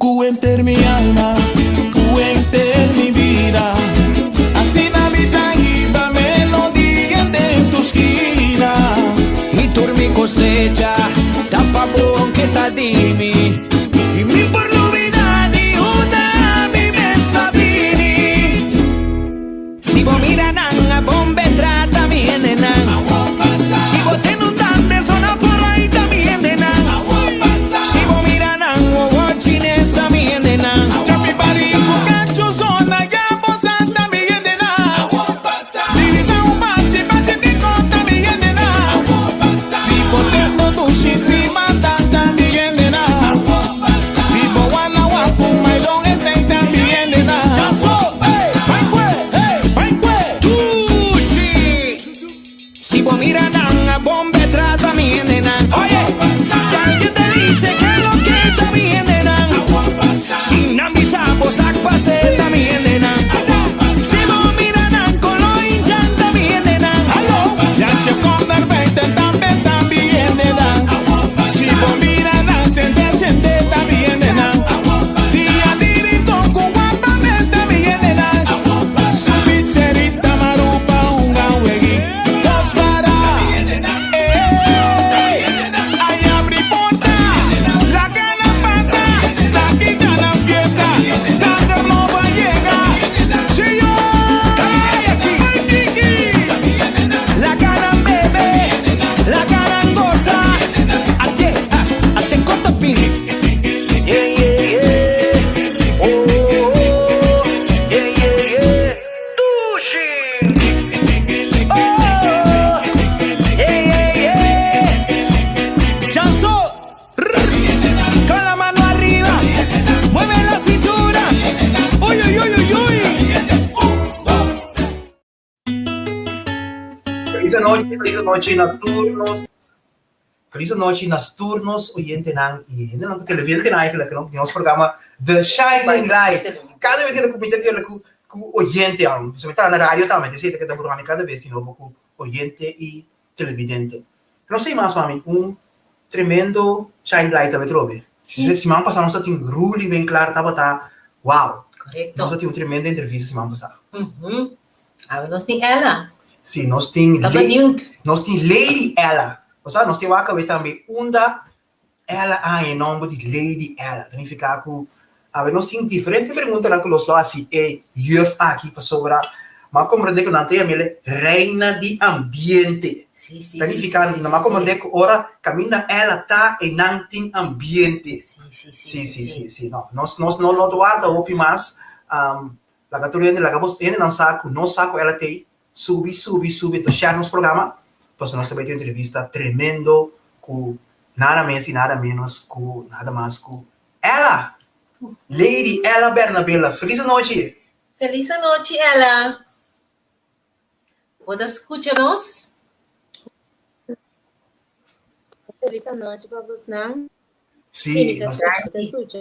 Ku henter mi alma, ku henter mi bida. Asina mi ta hiba melodia den tur skina. I tur mi kosecha ta pa bo ke ta di mi. I mi por lubida di unda mi mes ta bini. Si bo mira nan a bon be trata mi hendenan. Si bo tende un dande sona por ahí ta mi hendenan. Si bo mira nan wowo chines ta mi hendenan. Chapi bari ku kachu zona ya bo sa ta mi hendenan. Divisa un bachi bachi di kota mi hendenan. Si bo tende dushi si mata ta mi hendenan. Si bo wana wapu mailon esei ta mi hendenan. Dushi! Si bo mira nan a bon be trata mi hendenan. Oye, si alguien te dice que lo que ta mi hendenan. Si nan bisa bo sak pase ta mi hendenan. Si bo mira nan kolo hincha ta mi hendenan. Jantje kom naar buiten tambe ta mi hendenan. Si bo mira nan sente sente ta mi hendenan. Dia di rincon ku wapa ta mi hendenan. Subi serita marupa hunga weg'i dos para. Ey, ay abri porta, laga nan pasa, sa ki ta nan fiesta, sanger nobo a yega. Chio, ay Kiki. Laga nan bebe, laga nan gosa. Ate, ah, ate kotopin. Yeah, yeah, yeah. Oh, oh, oh. Yeah, yeah, yeah. Dushi! Oh, yeah, yeah, yeah. Chanso, con la mano arriba, mueve la cintura. Uy, uy, uy, uy, uy. Felis anochi, felis anochi na tur nos Felis anochi na tur nos oyentenan y hendenan ku televidentenan eigenlijk no di nos programa The Shining Light. Kada bes ku mi ta kere ku ku oyentenan, pasobra mi traha na radio tambe, entonces ta keda broma mi kada bes di nobo ku oyente y televidente. No sei mas mami, un tremendo Shining Light tambe trobe. Siman pasa nos ta tin Ruly Winklaar tabata wow. Correcto. Nos ta tin un tremendo entrevista siman pasa. Awe nos tin Ella. Si, nos tin Ta benieuwd. Nos tin Lady Ella. Osea, nos tin wak awe tambe unda Ella a haña e nomber di Lady Ella. Ta nifiká ku awe nos tin diferente preguntanan ku nos lo hasi e juf aki pasobra mi a komprendé ku nan ta yam'el Reina di Ambiente. Sí, sí, Ta sí, nifiká, sí, sí, mi a sí. komprendé ku ora kaminda Ella ta einan tin ambiente. Sí, sí, sí, Sí, sí, sí, sí. sí, sí. No, nos nos no lo warda hopi mas. Laga tur hende, laga bos hendenan sa ku nos sa ku ela t'ei subi, subi, subi, enton share nos programa, pasobra nos ta bai tin un entrevista tremendo ku nada mes i nada menos ku nada mas ku Ella! Lady Ella Bernabela. Felis anochi! Felis anochi Ella! Bo ta skucha nos? Felis anochi pa bosnan. Sí, Sí, mi ta nos mi ta skucha.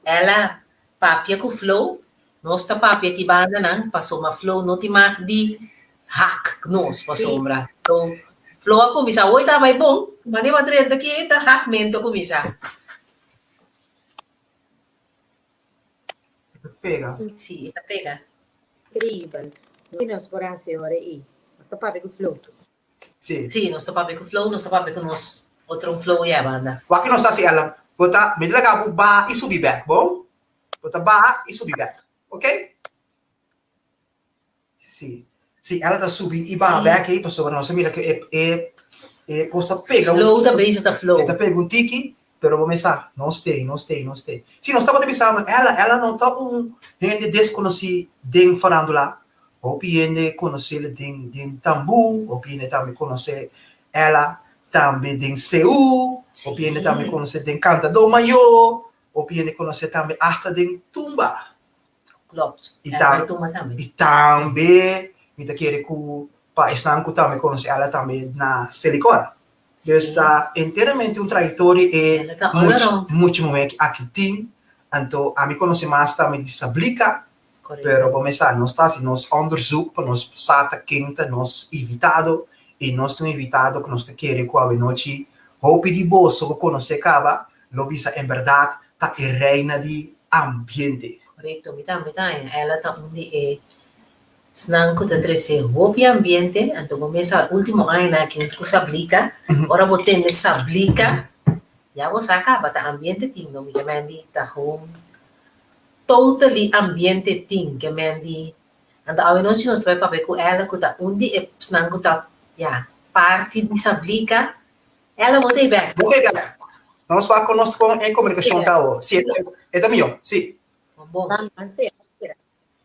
Ella papia ku Flow, nos ta papia ki bandanan pasobra Flow no tin mag di hak nos pasobra. So, Flow a kuminsá, hoy ta bai bon, mane bo a drenta ki ta hakmento a kuminsá. E ta pega. Sí, e ta pega. Increíbel. Ki nos por hasi ora ei? Nos ta papia ku Flow. Sí. Sí, nos ta papia ku Flow, nos ta papia ku nos otro un Flow ya banda. Wak ki nos ta hasi Ella, bo ta mester laga bo baha i subi bek, bon? Bo ta baha i subi bek, ok? Sí. Sí, Ella ta subi i baha Sí. bek ei pasobra nos a mira ku e e e kos ta pega un Flow ta bezig ta flow. E ta pega un tiki, pero bo mester sa, nos t'ei, nos t'ei, nos t'ei. Sí, nos tabata bisando, Ella, Ella no ta un hende deskonosí den farándula, Hopi hende konosé den den tambú, hopi hende tambe konosé ela tambe den seú, hopi hende tambe konosé den kantadó mayó, hopi hende konosé tambe asta den tumba. Klopt. I Ela ta bai tumba tambe. i tambe mi ta kere ku pa esnan ku tambe konosé ela tambe na Selikor. Dus ta enteramente un trayektoria e Ela ta all much around. mucha muhé aki tin. Anto ami konosé mas tambe di Sablika. Pero bo mester sa, nos ta hasi nos onderzoek pa nos sa ta ken ta nos invitado i nos ta un invitado ku nos ta kere ku awenochi hopi di boso ku konosé kaba lo bisa en bèrdat. ta e reina di ambiente. Korekto, mi tambe ta haña Ella ta un di e esnan ku ta trese hopi ambiente, anto bo mesa ultimo añanan aki huntu ku Sablika, ora bo tende Sablika ya bo sa kaba ta ambiente tin, no mi ke men di ta gewoon totally ambiente tin, ke men di anto awenochi nos ta bai papia ku Ella ku ta un di e esnan ku ta ya parti di Sablika. Ella bo ta e bek. Bo ta e bek. Nos wak kon nos kon e komunikashon ta awo. Si, e ta mihó. Si. Bon.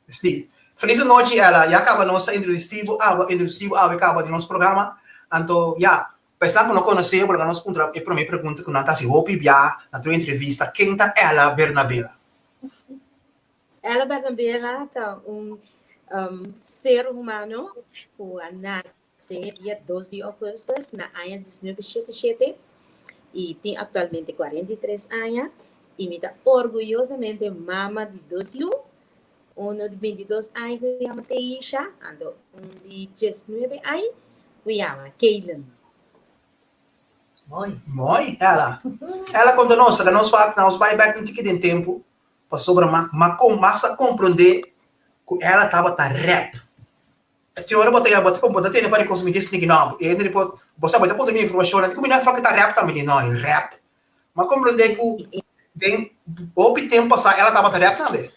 Si. Felis anochi, Ella. Ya kaba nos a introdusi bo awe, introdusi bo awe kaba den nos programa. Anto, ya, pa esnan ku no konosé bo, laga nos puntra e promé pregunta ku nan ta hasi hopi bia na tur entrevista, Ken ta Ella Bernabela? Ella Bernabela ta un ser humano ku a nase Se dia dos di augustus na aña diesnuebe shete shete y tin actualmente 43 aña y mi ta orguyosamente mama di dos yu, uno di 22 aña cu yama Teisha anto un di diesnuebe aña cu yama Kaylen. Mooi. Mooi, Ella. Ella conta nos, laga nos wak, nos bai bek un tiki den tempo, pasobra ma, ma, mas a comprende cu Ella tabata rap. Tin ora bo ta ya bo ta bo ta tene pa kos mi ta sneaky no e hende por bo sa bo ta puntra mi informashon nan di ku mi no e ta rap tambe di no e rap mi a komprende ku den hopi tempu pasá ela tabata rap tambe.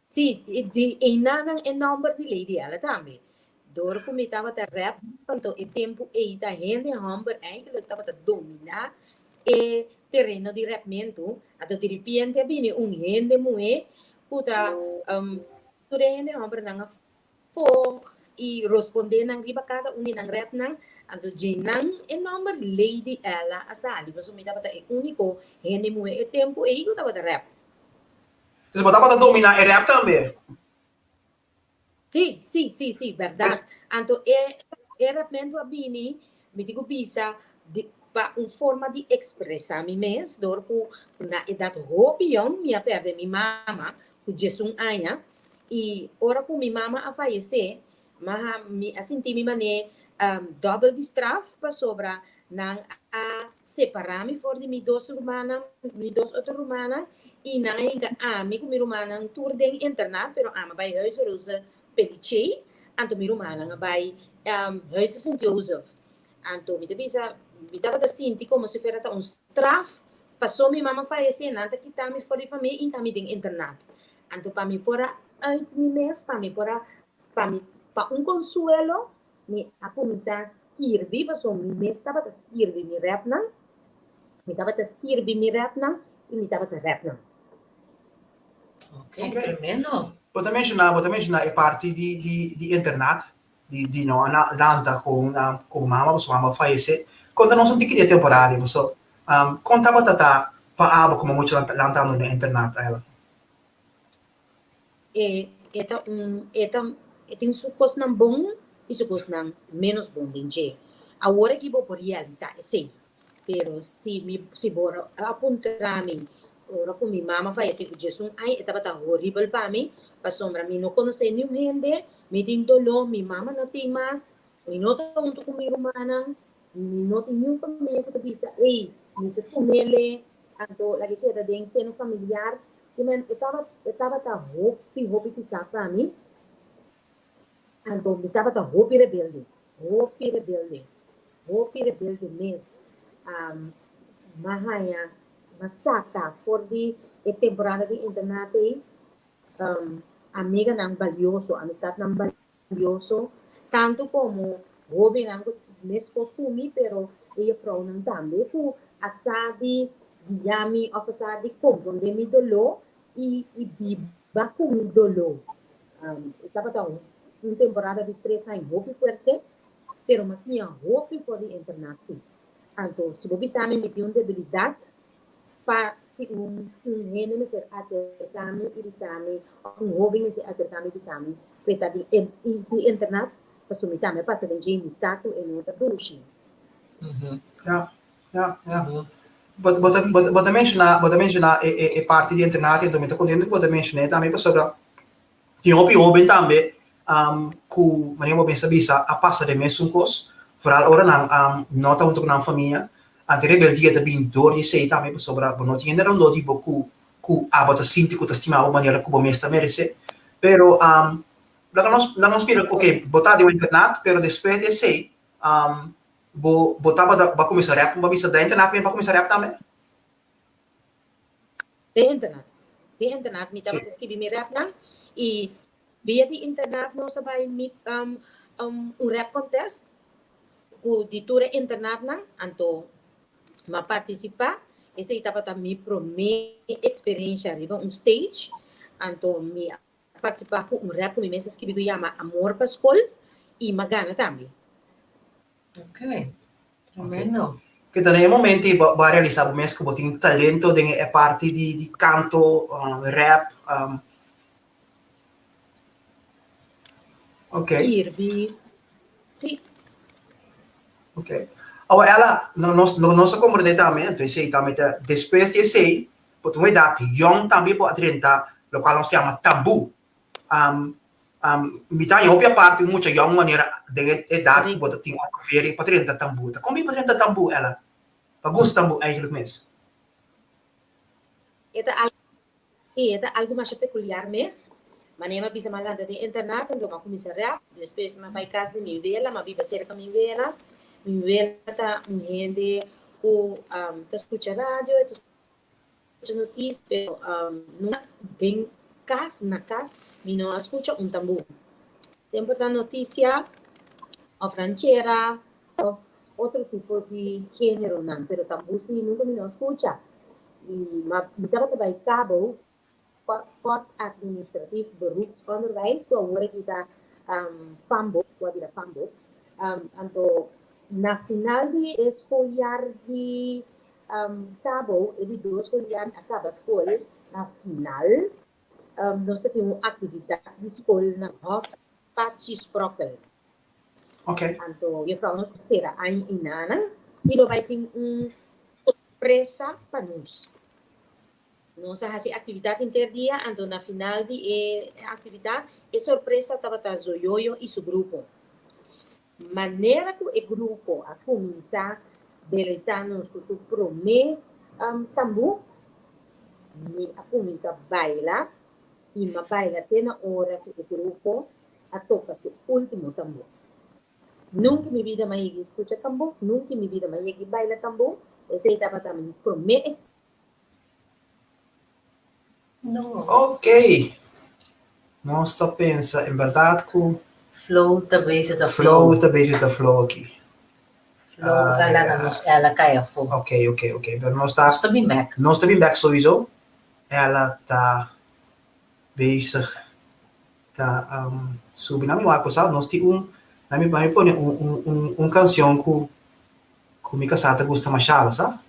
Si di einanan e nòmber di Lady Ella tambe dor ku mi tabata rap anto e tempu ei ta hende hòmber eigenlijk tabata dominá e tereno di rapmentu anto diripiente a bini un hende muhé ku ta Tur e hende hòmbernan a fo i rospondé nan riba kada un di nan rèpnan. Anto dje nan e nòmber Lady Ella a sali, pasobra mi tabata e úniko hende muhé e tempu ei ku tabata rèp. Entonces bo tabata dominá e rèp tambe? Sí, sí, sí, sí, bèrdat. Anto e e rèpmentu a bini, mi tin ku bisa, di pa un forma di ekspresá mi mes, dor ku na edat hopi yòn mi a pèrdè mi mama, ku diesun aña i ora ku mi mama a fayesé maha mi a sinti mi manera dòbel di straf pasobra nan a separá mi for di mi dos rumannan mi dos otro rumannan i nan a hinka ami ku mi rumannan tur den internat pero ami a bai Huize Rosa Pelichey anto mi rumannan a bai Huize Sint Jozef anto mi ta bisa mi tabata sinti komo si fuera ta un straf Paso mi mama fayesé, nan ta kita mi for di famia i hinka mi den internat. Anto pa mi por a uit mi mes, pa mi por a, pa mi, pa un konsuelo, mi a kuminsá skirbi, paso mi mes tabata skirbi mi rèpnan, mi tabata skirbi mi rèpnan i mi tabata rèpnan. Ok, tremendo. Bo ta menshoná, bo ta menshoná e parti di, di, di internat, di, di no a lanta ku ku mama, pasobra mama a fayesé. Konta nos un tiki di e temporada ei, paso Kon tabata ta pa abo komo mucha lantando den internat, Ella? E e ta un e ta e tin su kosnan bon i su kosnan ménos bon den dje. Awor aki bo por realisá esei, pero si mi si bo a puntra mi ora ku mi mama fayesé ku diesun aña e tabata horibel pa mi pasobra mi no konosé niun hende, mi tin doló, mi mama no tin mas, mi no ta huntu ku mi rumannan, Mi no tin niun famia ku ta bisa, Ey, mi ta sumele, anto laga e keda den seno familiar. I men, e tabata, e tabata hopi, hopi pisá pa mi. Anto mi tabata hopi rebelde, hopi rebelde, hopi rebelde mes. M'a haña, m'a saka for di e temporada di internat ei, amiganan balioso, amistatnan balioso, tantu komo hóbennan ku meskos ku mi, pero e jefrounan tambe ku a sa di guia mi òf a sa di komprondé mi doló i i biba ku mi doló. E tabata un temporada di tres aña hopi fuerte, pero mi a siña hopi for di internat sí. Anto si bo bisa mi mi tin un debilidat, Pa si un un hende mester acerca mi y bisa mi, of un hoben mester acerca mi y bisa mi cu e ta di di internat, pasobra mi tambe a pasa den dje y mi sa cu e no ta dushi. Ja, ja, ja. Bo bo ta bo ta menciona bo ta menciona e e e parti di internat enton mi ta contento cu bo ta menciona e tambe pasobra tin hopi hoben tambe cu manera bo mester bisa a pasa den mesun cos, vooral ora nan no ta hunto cu nan famia. Anto e rebeldia ta bin dor di esei tambe pasobra bo no tin hende rondó di bo ku ku abo ta sinti ku ta stima bo manera ku bo mes ta meresé. Pero laga nos laga nos mira ku oke bo ta den un internat pero despues di esei bo bo tabata bo a kuminsá rèp bo a bisa den internat mes bo a kuminsá rèp tambe? Den internat. Den internat mi tabata skibi mi rèpnan i via di internat nos a bai mi un rèp contest ku di tur e internatnan anto m'a partisipá. Esei tabata mi promé eksperensha riba un stage anto mi a partisipá ku un rèp ku mi mes a skibi ku yama Amor pa Skol i m'a gana tambe. Ok, tremendo. Ke ta den e momento ei bo a realisa bo mes ku bo tin talento den e parti di kanto, rap? Ok. Kirby, si. Ok. Awa Ella, nos nos a komprende tambe, anto esei tambe ta despues di esei bo ta un edat yòn tambe bo a drenta lokual nos ta yama tambú. Mi ta haña hopi aparte un mucha yòn manera den e edat ku bo ta tin ongeveer i pa drenta tambú. Ta kon bin pa drenta tambú, Ella? Pa gusta tambú eigenlijk mes? E ta Sí, e ta algu masha pekuliar mes. Manera mi a bisa mi a lanta den internat, anto mi a kuminsá rèp. Despues mi a bai kas di mi wela, mi a biba serka mi wela. Mi wela ta un hende ku ta skucha radio, e ta skucha notisia, pero nunka den kas, na kas, mi no a skucha un tambú. Semper ta notisia òf ranchera òf otro tipo di géneronan, pero tambú sí nunka mi no a skucha. I mi tabata bai Cabo, Kort Administratief Beroepsonderwijs, ku awor aki ta FAMBO, ku a bira FAMBO. Anto na final di e skoljaar di Cabo, e di dos skoljaar a kaba skol, na final nos ta tin un aktividat di skol na Hof Pachi Sprokkel. Anto juffrouw nos sera aña i nana i lo bai tin un sorpresa pa nos. Nos a hasi aktividat henter dia, anto na final di e aktividat e sorpresa tabata Zoyoyo i su grupo. Manera ku e grupo a kuminsá deleitá nos ku su promé tambú, mi a kuminsá baila i mi a baila te na ora ku e grupo a toka su último tambú. Nunka mi bida mi a yega skucha tambú, nunka mi bida mi a yega baila tambú, esei tabata mi promé eksperensha. No. Ok. Nos ta pensa en bèrdat ku. Flow ta bezig ta flow. Flow ta bezig ta flow aki. Flow ta laga nos Ella kai afó. Ok, ok, ok. Pero nos ta. Nos ta bin bèk. Nos ta bin bèk souiso. Ella ta bezig ta subi. Nan mi wak ku sa nos tin un, nan mi nan mi pone un un un un kanshon ku ku mi kasá ta gusta mashá, bo sa.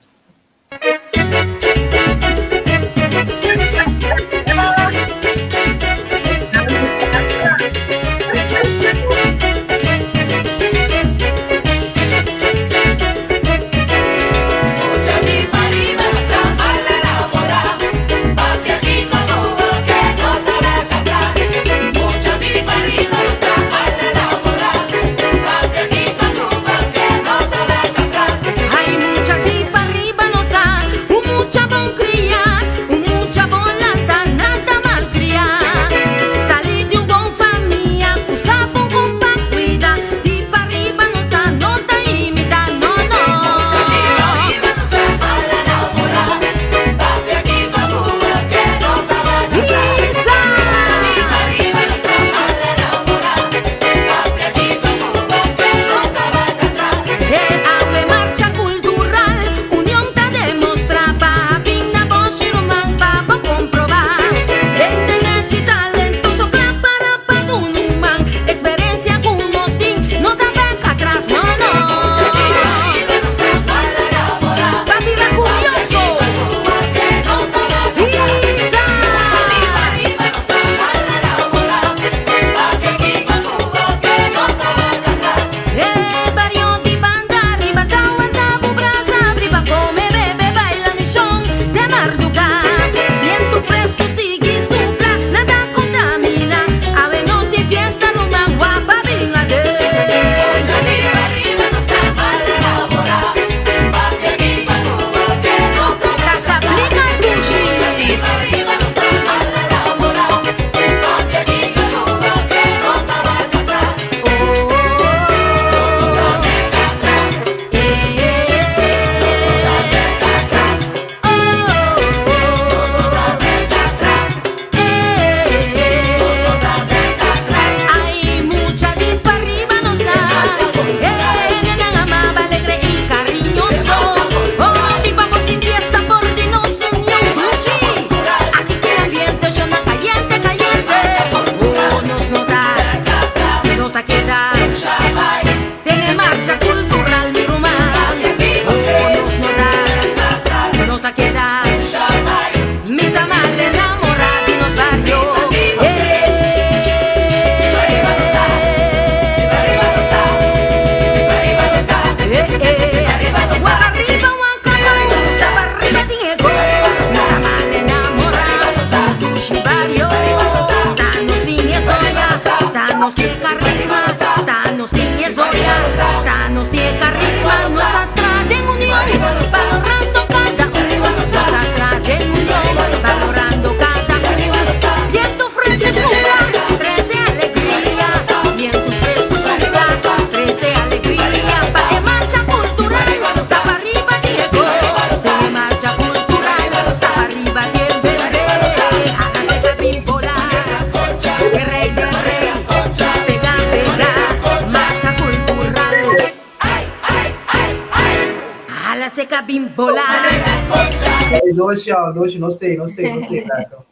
Hey, doshi, doshi, nos te, nos te, nos te, Beto.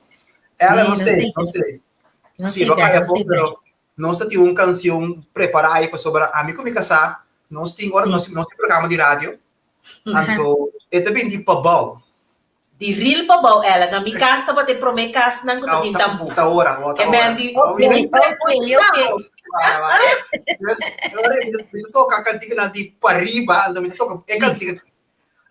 Ela, nos te, nos te. Sí, lo kaya po, pero nos ta tin un canción prepará aí pasobra ami ku mi kasá, nos tin ora nos nos tin programa di radio, anto e ta bin di pabou. Di ril pabou, ela, na mi kas tabata e promé kasnan ku ta tin tambú. Ta ora, ta Ke ora. men di, Oh, mira. Ok, ok. Vai, vai. Dus, ora mi ta toka kantikanan di pariba, anto mi ta toka e kantika aki.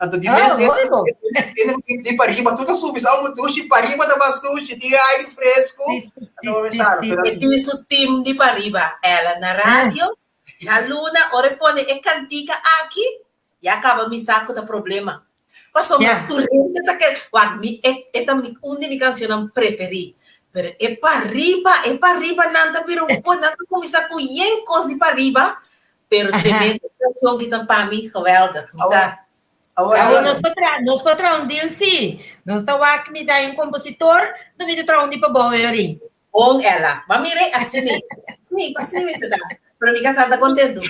Anto di mes Oh, hopi bon. e di pariba tur ta subi sa un dushi pariba ta mas dushi tin aire fresco. Sí, sí, Anto mi sí, sa sí. pero E tin su team di pariba, ela na radio, djaluna ora e pone e kantika aki, ya kaba mi sa ku ta problema. Pasobra tur hende ta ke, wak mi e e ta mi un di mi kanshonnan preferí. Pero e pariba, e pariba nan ta bira un kos, nan ta kuminsá ku yen kos di pariba, Pero tremendo canción ki ta pa mi geweldig. Mi ta Awor, Awor nos por tra, nos por tra un deal sí. Nos ta wak mi ta un compositor, anto mi ta tra un di pa bo yori. Bon ela. Ma mire asina mi. Sí, asina mi ta. Pero mi casa ta contento.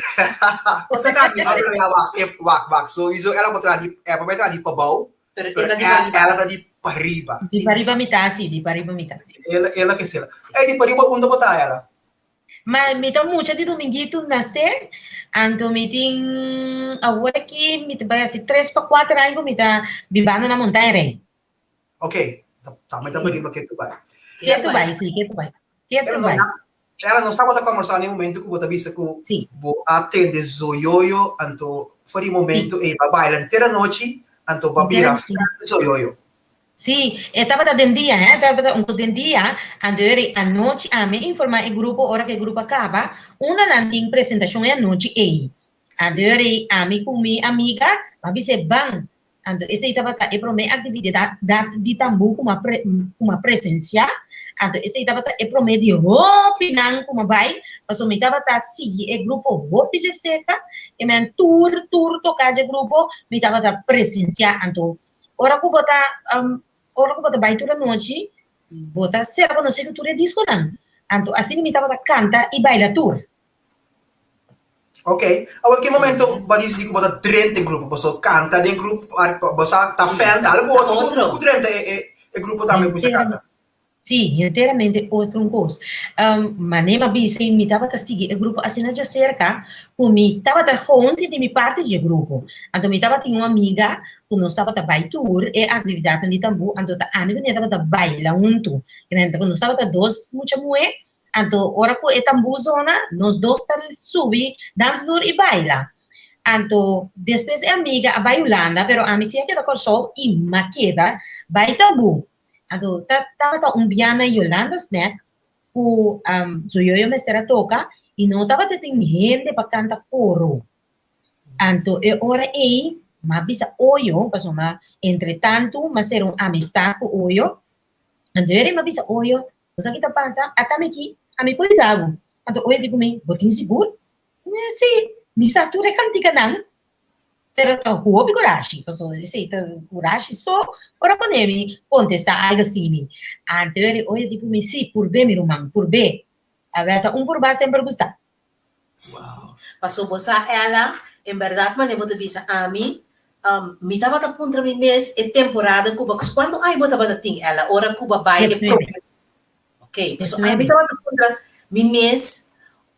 Cosa cambia. Ah, pero ya wak, e wak, wak. Sowieso ela por tra di, e por tra di pa bou, Pero pero ela di ela, pariba. ela ta di pa riba. Di pa riba mi ta, sí, di pa riba mi ta. Ela, ela ke sela. Ey, di pa riba unda bo ta ela? Ma mi ta mucha di Dominguito nase, anto mi tin awor aki mi ta bai hasi tres pa kuater aña ku mi ta bibando na Montaña Rey. Ok, ta mi ta bini pa ketu bai. Ketu bai, si, ketu bai. Ketu bai. Ela nos tabata kombersá na e momento ku bo ta bisa ku bo a tende Zoyoyo, anto for di momento ei bo a baila henter anochi, anto bo a bira fan di Zoyoyo. Sí, e tabata den dia, hè, tabata un kos den dia, anto e anochi ami a informá e grupo ora ku e grupo a kaba, unda nan tin presentashon e anochi ei. Anto e ami ku mi amiga a bis'é ban. Anto esei tabata e promé aktividat di tambú ku mi a ku mi a presensiá, anto esei tabata e promé di hopinan ku mi a bai, pasobra mi tabata sigui e grupo hopi dje serka, e men tur tur toká dje grupo mi tabata presensiá, anto Ora ku bo ta ora ku bo ta bai tur anochi, bo ta sera konosí ku tur e diskonan. Anto asina mi tabata kanta i baila tur. Ok. Awor ki momento bo a disidí ku bo ta drenta e grupo? Pasobra kanta den grupo, bo sa ta fan, ta algu otro ku drenta e grupo tambe ku kuminsá kanta. Sí, enteramente otro un kos. Manera mi a bisa mi tabata sigui e grupo asina djaserka ku mi tabata gewoon sinti mi parti dje grupo. Anto mi tabatin un amiga ku nos tabata bai tur e aktividatnan di tambú, anto ta ami ku ne tabata baila huntu. Nos tabata dos mucha muhé, anto ora ku e tambú zona nos dos ta subi dansvloer i baila. Anto despues e amiga a bai Hulanda, pero ami si a keda Kòrsou i m'a keda bai tambú. Anto ta tabata un bia na Yolanda Snack ku su yoyo mester a toka i no tabata tin hende pa kanta koro. Anto e ora ei m'a bisa Oyo, pasobra entre tantu m'a sera un amistat ku Oyo, anto e ora ei m'a bisa Oyo, bo sa ki ta pasa? Ata mi aki, ami por yuda bo. Anto Oyo di ku mi, bo tin sigur? Mi di, si, mi sa tur e kantikanan. Pero ta hopi kurashi, pasobra esei ta kurashi so ora pone mi kontestá algu asini. Anto e ora oye di ku mi, si, purb'é mi ruman, purb'é. Awel ta un purbá semper gustá. Wow. Pasobra bo sa Ella, en bèrdat manera bo ta bisa ami, mi tabata puntra mi mes e temporada ku bo, kuantu aña bo tabata tin Ella ora ku bo a bai e promé? Ok, pasobra ami tabata puntra mi mes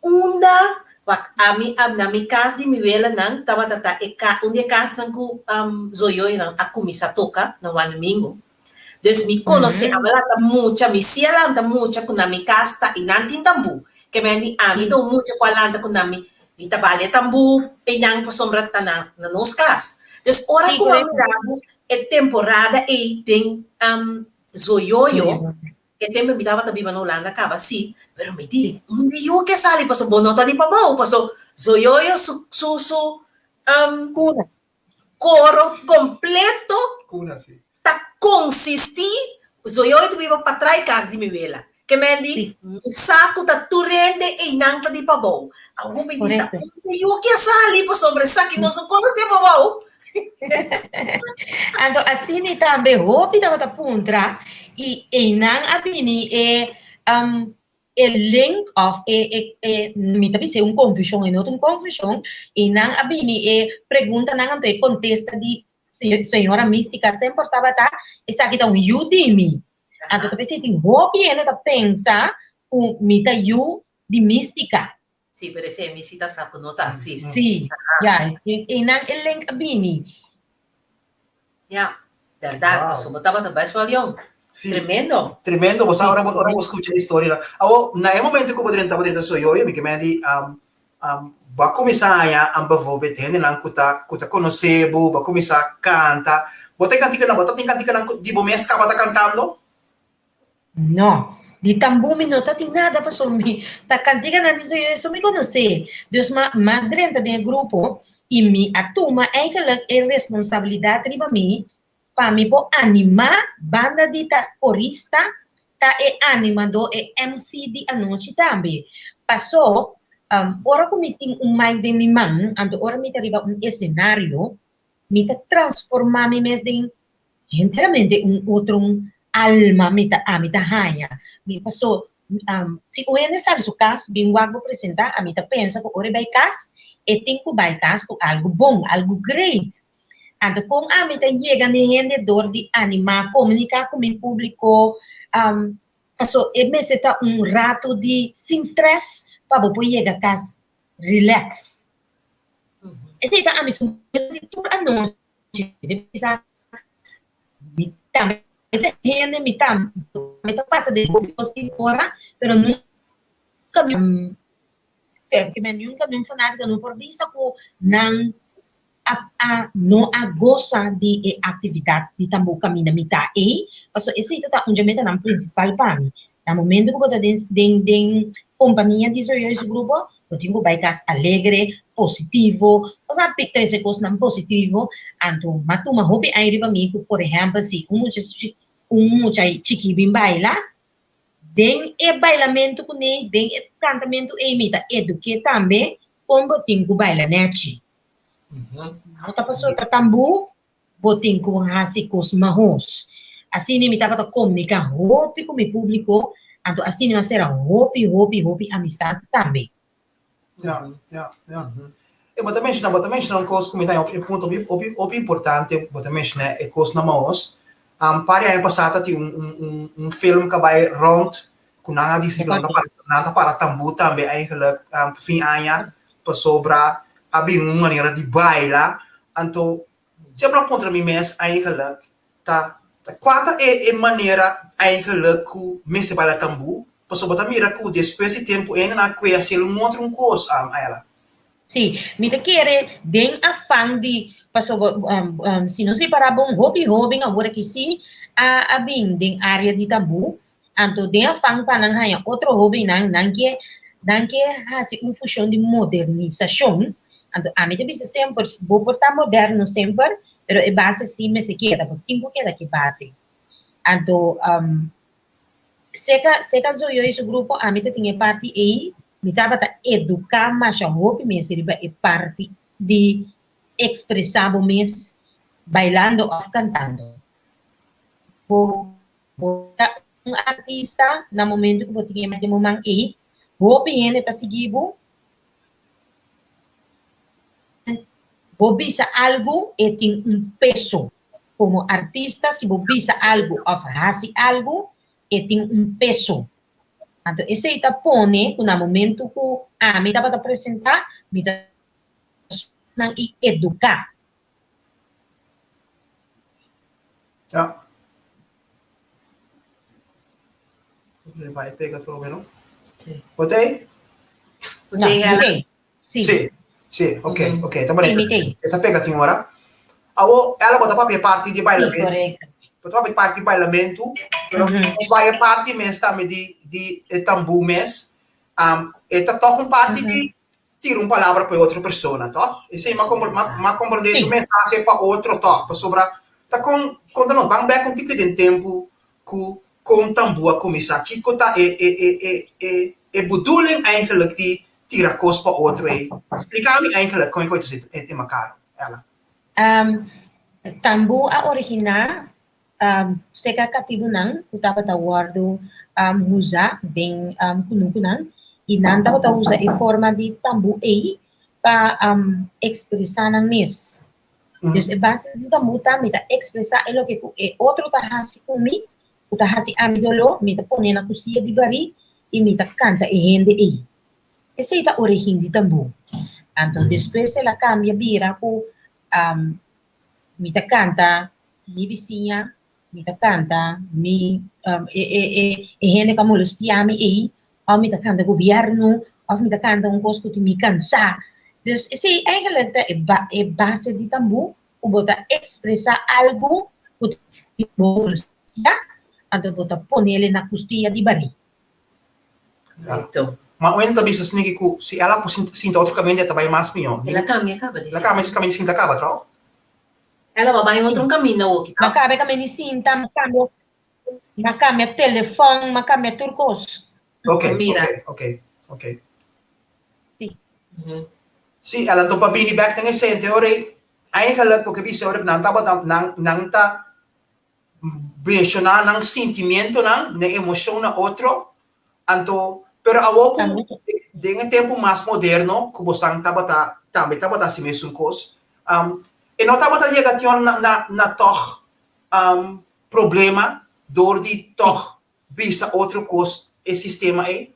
unda wak ami a na mi kas di mi welanan tabata ta e ka un di e kasnan ku zoyoyonan a kuminsá toka na Wanamingo. Dus mi konosé ami a lanta mucha, mi si a lanta mucha ku na mi kas ta i nan tin tambú. Ke men di ami ta un mucha ku a lanta ku na mi mi ta bali e tambú einan pasobra ta na na nos kas. Dus ora ku mi a mira bo e temporada ei den zoyoyo E tempo mi tabata biba na Hulanda kaba si, pero mi di, un di yu ke sali paso bo no ta di pabou, paso Zoyoyo su su su um, Kuna. koro kompleto Kuna si. ta konsisti, Zoyoyo ta biba patrai kas di mi wela. Ke men di, mi sa ku ta tur hende einan ta di pabou. Awor mi di, ta un di yu ke sali pasobra esaki nos no konosé pabou. Anto asina tambe hopi tabata puntra i einan a bini e um, e link of e, e, e mi ta bisa un confusion e no ta un confusion, einan a bini e preguntanan anto e contesta di Señora Mística semper tabata, esaki ta un yu di mi. Anto ta p'esei tin hopi hende ta pensa ku mi ta yu di Mística. Sí, pero esei mi sí ta sa ku no ta así. Sí, ya, einan e link a bini. Ya, bèrdat, pasobra bo tabata bèst wèl yòn. Sí. Tremendo. Tremendo, bo sa ora ora bo skucha e historia. Awo, na e momento ku bo drenta bo drenta Soyoyo, mi ke men di bo a kuminsá haña bijvoorbeeld hendenan ku ta ku ta konosé bo, bo a kuminsá kanta. Bo ta e kantikanan, bo ta tin kantikanan ku di bo mes kaba ta kantando? No, di tambú mi no ta tin nada pasobra mi ta kantikanan di Soyoyo so mi konosé. Dus ma m'a drenta den e grupo i mi a tuma eigenlijk e responsabilidat riba mi Pa mi por animá, banda di ta korista, ta e animadó, e MC di anochi tambe. Pasó, ora ku mi tin un mic den mi man, anto ora mi ta riba un esenario, mi ta transformá mi mes den henteramente un otro alma mi ta ami ta haña. Mi pasó, si un hende sali su kas bin wak bo presentá, ami ta pensa ku ora e bai kas, e tin ku bai kas ku algu bon, algu great. Anto kon ami ta yega n'e hende dor di animá, komuniká ku mi públiko, paso e mester ta un ratu di sin strès pa bo por yega kas relax. Esei ta ami su meta di tur anochi, di bisa mi tambe ta hende, mi tambe ta pasa den hopi kos tin ora, pero nunka mi nunka mi fanátiko no por bisa ku nan a a no a gosa di e actividad di tambor caminda mi ta ey, pasobra esey ta ta un dje metanan principal pa mi. Na momento cu bo ta den den den compania di Zoyo y su grupo, bo tin cu bay cas alegre, positivo, bo sa pic trece cosnan positivo, anto m'a tuma hopi aña riba mi cu por ehempel si un mucha un mucha chiki bin baila, den e bailamento cune, den e cantamento ey mi ta eduke tambe con bo tin cu baila nechi. No ta pasobra ta tambú bo tin ku hasi kos mahos. Asina mi tabata komuniká hopi ku mi públiko, anto asina mi a sera hopi, hopi, hopi amistat tambe. Ja, ja, ja. E bo ta menshoná, bo ta menshoná un kos ku mi ta haña e punto hopi, hopi, hopi importante, bo ta menshoná e kosnan mahos. Un par di aña pasá ta tin un, un, un, un film ku a bai rònt ku nan a disidi ku nan ta para, nan ta para tambú tambe eigenlijk fin aña pasobra a bini un manera di baila, anto semper a puntra mi mes eigenlijk ta kua ta e e manera eigenlijk ku mester baila tambú, pasobra bo ta mira ku despues di tempu hende nan a kue hasiel un otro un kos, Ayala. Sí, mi ta kere den afan di, pasobra si nos ripará bon hopi hóben awor aki sí a a bin den área di tambú, Anto den afan pa nan haña otro hóbennan, nan ke nan ke hasi un fushon di modernisashon. Anto ami ta bisa semper, bo por ta moderno semper, pero e base si mester keda, bo tin ku keda ku e base. Anto seka seka Zoyo i su grupo ami ta tin e parti ei, mi tabata eduká masha hopi mes riba e parti di ekspresá bo mes bailando òf kantando. Bo Bo ta un artista na momento ku bo tin e den bo man ei, hopi hende ta sigui bo. Bo bisa algu e tin un peso. Komo artista si bo bisa algu òf hasi algu e tin un peso. Anto esei ta pone ku na momento ku ami tabata presentá mi ta nan i eduká. Ja. Vai pega por lo menos. Sí. Botei? No, botei. Sí. Sí, sí, ok, ok. Ta Sí, bonito. mitei. E ta pega tin ora. Awo, ela bota papia parti di Sí, bailamento. correcto. Bota papia parti di bailamento. Pero nos vai e parti mes tambe di, di e tambú mes. Um, e ta toch un parti di tira un palabra pa e otro persona, tòg? Esei m'a kompr m'a m'a komprendé tu mensahe pa otro, tòg? Pasobra ta kon konta nos ban bèk un tiki den tempu ku kon tambú a kuminsá. Kiko ta e e e e e e bedoeling eigenlijk di tira kos pa otro ei? Splika mi eigenlijk kon e koe ta zit e makaro, Ella. Tambú a originá Seka katibunan ku tabata wòrdu usa den kunukunan i nan tabata usa e forma di tambú ei pa ekspresá nan mes. Dus e base di tambú ta mi ta ekspresá e loke ku e otro ta hasi ku mi, ku ta hasi ami doló, mi ta pone na kustia di barí i mi ta kanta e hende ei. Esei ta origin di tambú. Anto despues el a kambia bira ku mi ta kanta mi bisiña, mi ta kanta mi e e e e hende ku a molestiá mi ei, òf mi ta kanta gobièrnu, òf mi ta kanta un kos ku tin mi kansá. Dus esei eigenlijk ta e ba e base di tambú ku bo ta ekspresá algu ku tin bo molestiá, anto bo ta ponele na kustia di barí. Correcto. Ma un ta bisa sniki ku si ela por sinta otro kaminda e ta bai mas mihó. El a kambia kaba di El a kambia su kaminda di sinta kaba, trouw? El a bai otro kaminda awoki, M'a kaba e kaminda di sinta, m'a kambia, m'a kambia telefòn, m'a kambia tur kos. Ok, Mira. ok, ok, ok. Sí. Sí, el a topa bini bèk den e sente ora ei. Eigenlijk, loke bisa ora ku nan tabata, nan, nan ta menshoná nan sentimientonan, nan emoshon na otro, anto, pero awor ku den e tempu mas moderno ku bosan tabata tambe tabata hasi mesun kos, e no tabata yega tion na na na tòg problema dor di tòg bisa otro kos e sistema ei?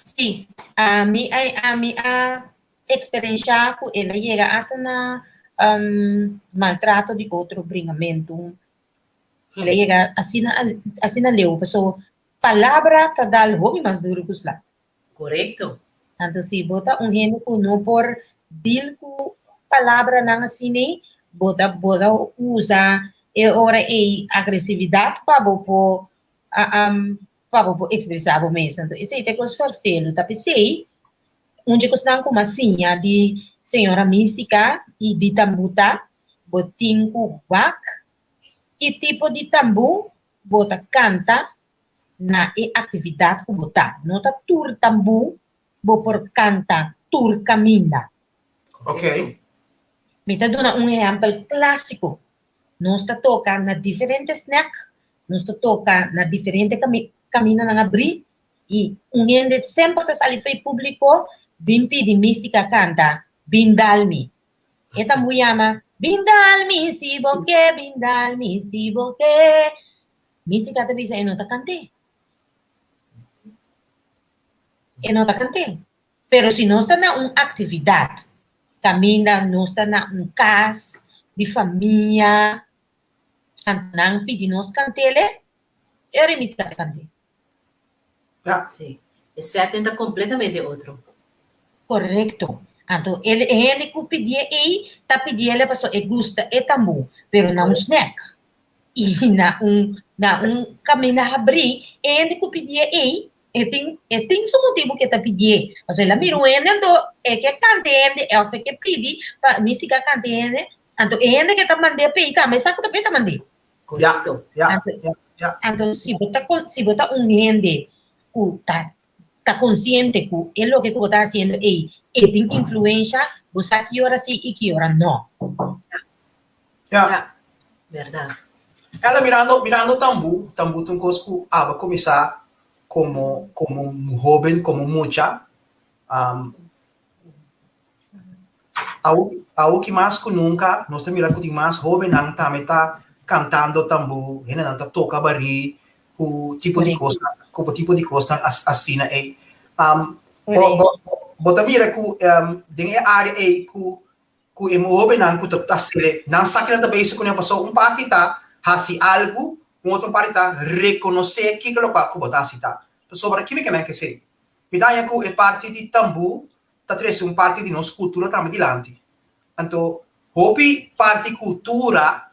Sí, ami ami a eksperenshá ku el a yega asta na maltrato di otro bringamentu. El a yega asina asina leu pasobra palabra ta dal hopi mas duru ku sla. Korekto. Anto si bo ta un hende ku no por deal ku palabranan asina ei, bo ta bo ta usa e ora ei agresividat pa bo por pa bo por ekspresá bo mes. Anto esei ta e kos ferfelu. Ta p'esei Un dje kosnan ku mas siña di Señora Mística i di tambú ta, bo tin ku wak ki tipo di tambú bo ta kanta na e aktividat ku bo ta. No ta tur tambú bo por kanta tur kaminda. Ok. Mi ta duna un ehèmpel klásiko. Nos ta toka na diferente snèk, nos ta toka na diferente kamindanan abrí I un hende semper ta sali fei públiko bin pidi Mística kanta Bin dal mi. E tambu yama Bin dal mi si bo ke, bin dal mi si bo ke. Mística ta bisa e no ta kant'é. E no ta kant'é. Pero si nos ta na un aktividat kaminda nos ta na un kas di famia, anto nan pidi nos kant'é, e ora Mística ta kant'é. Ja. Sí. E setting ta completamente otro. Correcto. Anto el e hende cu pidié ei ta pidiele paso e gusta e tambú, pero na un snack y na un na un caminda habrí, e hende cu pidié ei e tin e tin su motibu cu e ta pidié. Paso el a mira un hende anto e ke canta e hende of e ke pidi pa Mística canta e hende, anto e hende ke ta mand'é p'ei tambe sa cu ta p'e ta mand'é. Correcto. Ja, Anto, ja, ja. anto si bo ta con, si bo ta un hende cu ta ta consciente cu e loke cu bo ta haciendo ey e tin influencia, bo sa ki ora si y ki ora no. Ja. Ja, berdad. Ela mirando, mirando tambu, tambu ta un cos cu aba cuminsa como, como hoben, como mucha. Um, Awoki mas ku nunka nos ta mira ku tin mas hóbennan tambe ta kantando tambú, hendenan ta toka barí ku tipo di kosnan, ku tipo di kosnan asina ei. Bo bo bo ta mira ku den e área ei ku ku e hóbennan ku ta hasié nan sa ke nan ta bezig kuné pasobra un parti ta hasi algu, un otro parti ta rekonosé kiko lokual ku bo ta hasi ta. Pasobra kimi ke men ke esei? Mi ta haña ku e parti di tambú ta trese un parti di nos kultura tambe dilanti. Anto hopi parti kultura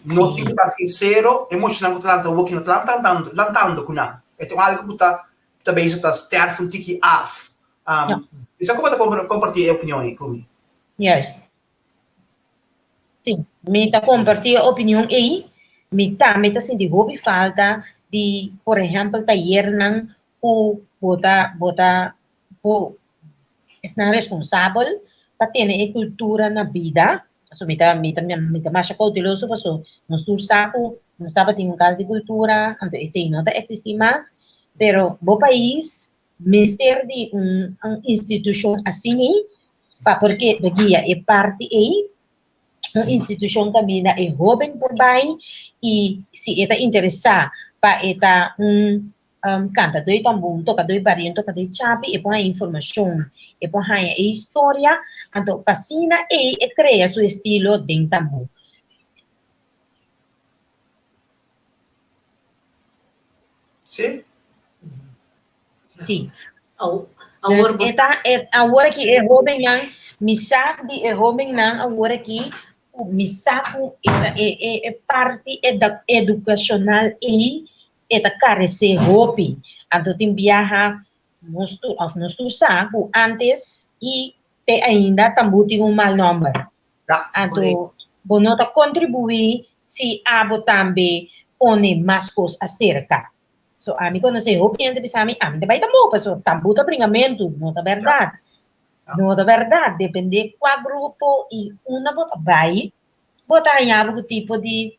nos tin ku ta sinsero, e muchanan ku ta lanta awoki no ta lantando lantando ku nan. E ta un algu ku ta ta bezig ta sterf un tiki af. Bisa ku bo ta kompartí e opinion ei ku mi? Juist. Sí, mi ta kompartí e opinion ei. Mi tambe ta sinti hopi falta di, por ehèmpel, tayernan ku bo ta bo ta bo esnan responsabel pa tene e kultura na bida, pasobra mi ta mi ta mi ta masha kouteloso pasobra nos tur sa ku nos tabatin un kas di kultura, anto esei no ta eksistí mas, pero bo pais mester di un un institushon asina pa por keda guia e parti ei. Un institushon kaminda e hóben por bai i si e ta interesá pa e ta un kantadó di tambú, un tokadó di barí, un tokadó di chapi, e por haña informashon, e por haña e historia, anto pa asina ei e krea su estilo den tambú. Sí. Sí. Awor Dus e ta, e, awor aki e hóbennan, mi sa di e hóbennan awor aki, ku mi sa ku e ta e, e, e parti eda, edukashonal ei, e ta karesé hopi. Anto tin biaha nos tur, òf nos tur sa ku ántes i te ainda tambú tin un mal nòmber. Ja. Anto bo no ta kontribuí si abo tambe pone mas kos aserka. So ami konosé hopi hende bisa mi, ami ta bai tambú, pasobra tambú ta bringamentu. No ta bèrdat. No ta bèrdat. Dependé kua grupo i unda bo ta bai, bo ta haña bo ku tipo di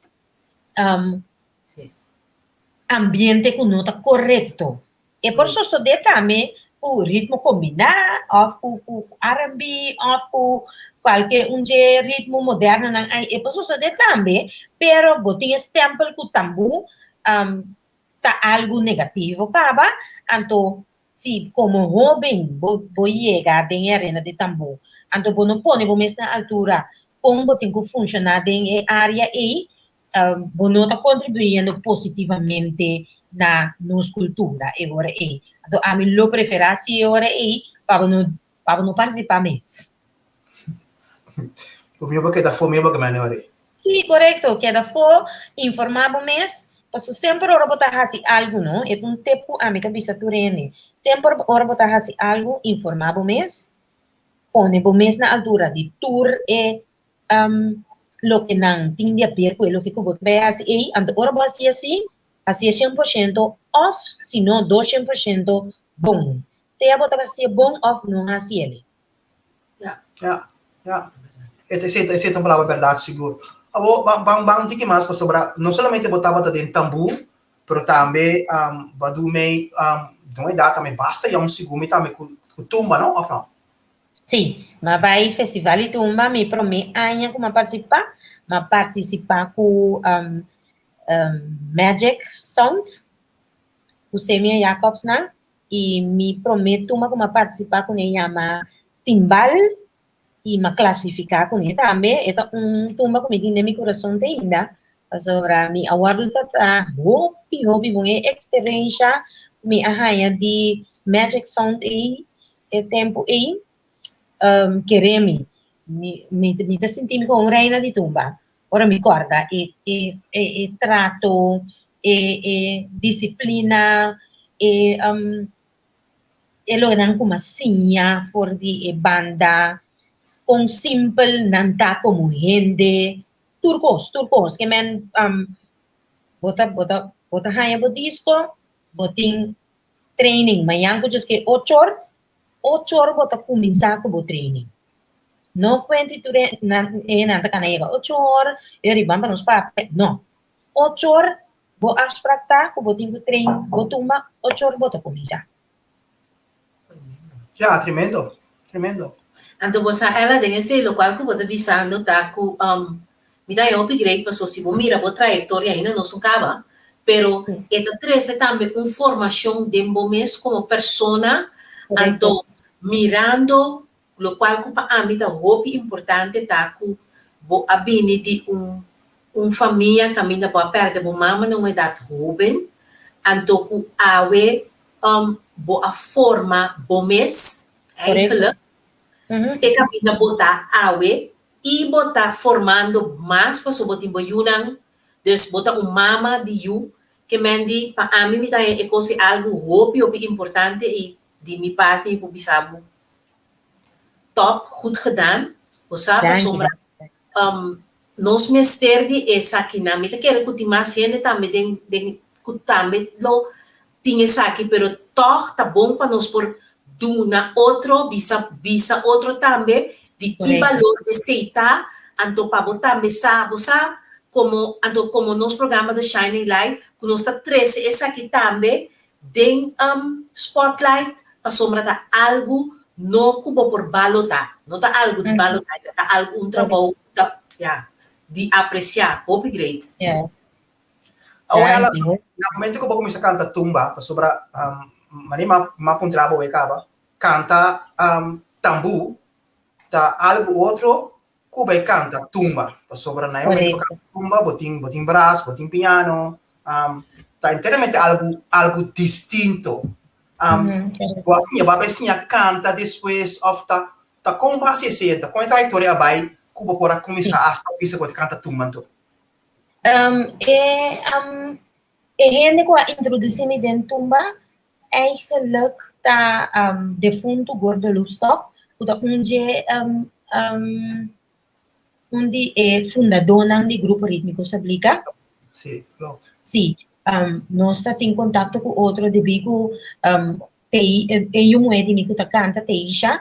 ambiente ku no ta korekto. E por sosodé tambe ku ritmo kombiná òf ku ku RnB òf ku kualke un dje ritmo modernonan ai, e por sosodé tambe, pero bo tin e stèmpel ku tambú ta algu negativo kaba, anto si komo hóben bo bo yega den e arena di tambú, anto bo no pone bo mes na altura kon bo tin ku funshoná den e área ei, bo no ta kontribuyendo positivamente na nos kultura e ora ei. Anto ami lo preferá si e ora ei pa bo no pa bo no partisipá mes. Bo mihó bo keda afó mihó bo ke mane ora ei. Sí, korekto, keda afó, informá bo mes, pasobra semper ora bo ta hasi algu no, e ta un tip ku ami ta bisa tur hende, semper ora bo ta hasi algu, informá bo mes, pone bo mes na altura di tur e loke nan tin di haber ku e loke ku bo ta bai hasi ei, anto ora bo hasi asi, hasié 100% òf si no 200% bon. Sea bo ta hasié bon òf no hasi el. Ja, ja. Esei ta, esei ta un palabra bèrdat sigur. Awor, ban, ban, ban tiki mas pasobra no solamente bo tabata den tambú, pero tambe bo a duna mei den un edat tambe basta yòn sigur mi tambe ku tumba, no? Òf no? Sí, m'a bai Festival di Tumba, mi promé aña ku m'a partisipá, m'a partisipá ku Magic Sound, ku Semia Jacobsnan, i mi promé tumba ku m'a partisipá kuné yama Timbal, i m'a klasifiká kuné tambe. E ta un tumba ku mi tin den mi kurason te ainda, pasobra mi a wòrdu tratá hopi, hopi bon. E eksperensha ku mi a haña di Magic Sound ei, E tempu ei, kere mi, mi, mi ta sinti mi komo un reina di tumba. Ora mi kòrda e, e, e, e trato, e, e disiplina, e, e lokenan ku mi a siña for di e banda, kon simpel nan ta komo hende, tur kos, tur kos. Ke men, bo ta, bo ta, bo ta haña bo disko, bo tin Training, mañan ku djis ochor, ochor bo ta kuminsá ku bo training. No kuenti tur e nan e nan ta kana yega ochor, e ora ban pa nos papia, no. Ochor bo afsprak ta ku bo tin ku train bo tumba, ochor bo ta kuminsá. Ya, tremendo, tremendo. Anto bo sa Ella, den esei lokual ku bo ta bisando ta ku Mi ta haña hopi great paso si bo mira bo trayectoria ainda no sun caba, pero e ta trece tambe un formacion den bo mes como persona, anto mirando locual cu pa ami ta hopi importante ta cu bo a bini di un un famia caminda bo a perde bo mama na un edad hoben, anto cu awe bo a forma bo mes eigenlijk te caminda bo ta awe I bo ta formando mas paso bo tin bo yunan, dus bo ta un mama di yu, ke men di pa ami mi ta haña e kos e algu hopi hopi importante i di mi parti mi por bisa bo top, goed gedaan, bo sa pasobra nos mester di esakinan, mi ta kere ku tin mas hende tambe den den ku tambe lo tin esaki pero tòg ta bon pa nos por duna otro, bisa bisa otro tambe di ki balor esei ta, anto pa bo tambe sa, bo sa komo anto komo nos programa The Shining Light ku nos ta trese esaki tambe den spotlight pasobra ta algu no ku bo por balotá, no ta algu di balotá, ta algu un trabou ta. Ya, di apresiá, hopi great. Yeah. Awor ela, Danki, hoor. na momento ku bo kuminsá kanta tumba, pasobra um, mane ma ma puntra bo e kaba, kanta um, tambú ta algu otro ku bai kanta tumba, pasobra na e momento ku Correcto. kanta tumba bo tin bo tin bras, bo tin piano, um, ta enteramente algu algu distinto. Um, Mhm, correcto. bo a siña, bo a bai siña kanta despues òf ta Ta kon bo hasi esei? Ta kon e trayektoria a bai ku bo por a kuminsá hasta bisa ku bo ta kanta tumba anto? E e hende ku a introdusí mi den tumba eigenlijk ta defuntu Gordo Loefstok, ku ta un dje un di e fundadónan di Grupo Rítmiko Sablika. Sí, klopt. Sí, nos ta tin kontakto ku otro debí ku Tei, e yu muhé di mi ku ta kanta, Teisha,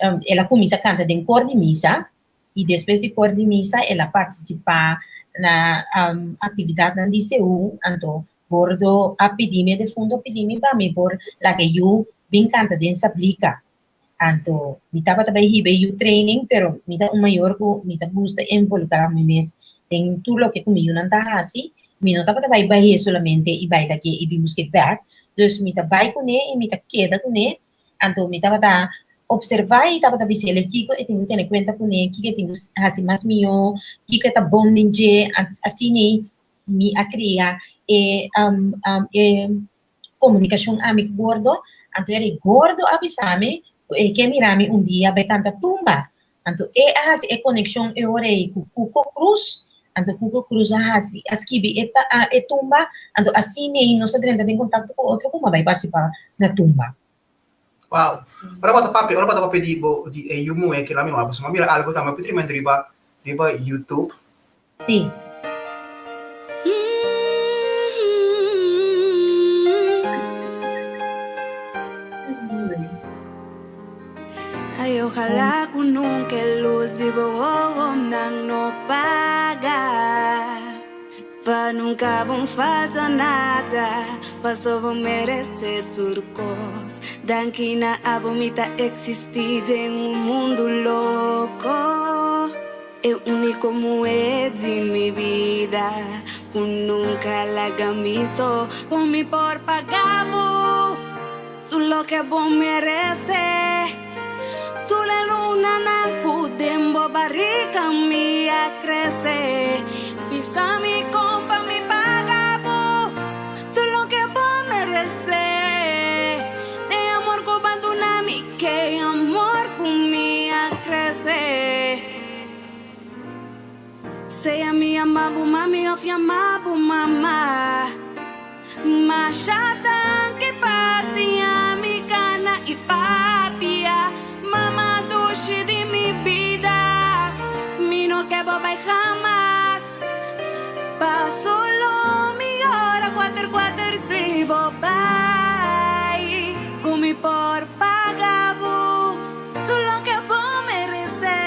el a kuminsá kanta den kor di misa i despues di kor di misa el a partisipá na aktividatnan di seú. Anto Gordo a pidi mi, e defuntu a pidi mi pa mi por laga e yu bin kanta den Sablika. Anto mi tabata bai hiba e yu training, pero mi ta un mayor ku mi ta gusta involukrá mi mes den tur loke ku mi yunan ta hasi. Mi no tabata bai bah'é solamente i bai lag'é i bin busk'é bèk. Dus mi ta bai kuné i mi ta keda kuné. Anto mi tabata opservá i tabata bis'é kiko e tin ku tene kuenta kuné, kiko e tin ku hasi mas mihó, kiko e ta bon den dje. Asina mi a kria e e komunikashon ami ku Gordo. Anto e rei Gordo a bisa mi ku e ke mira mi un dia bai kanta tumba. Anto e a hasi e konekshon e ora ei ku Cuco Cruz. Anto Cuco Cruz a hasi a skibi e e tumba. Anto asina ei nos a drenta den kontakto ku otro ku mi a bai partisipá na tumba. Wow. Ora bo ta papia, ora bo ta papia di bo di e yu muhé kila mi wak, pasobra mi a mira algu tambe hopi tremendo riba riba YouTube. Sí. Ay, ojalá ku nunca e luz di bo wowonan no paga Pa nunca bo falta nada Paso bo merece tur cos Danki na abo mi ta existi den un mundo loco E único muhé di mi bida Ku nunca laga mi so Ku mi por paga bo Tur loke bo merece Tur e lunanan ku den bo barriga mi a crece Bisa mi kon pa mi paga bo Tur loke bo merece E amor ku bo a duna mi Ke amor ku mi a crece Sea mi ama bo mami of yama bo mama Masha tanki pa siña mi cana y papia Mama dushi di mi bida Mi no ke bo bay hamas Paso lo mi yora cuater cuater si bo bay Cu mi por paga bo tur loke bo merece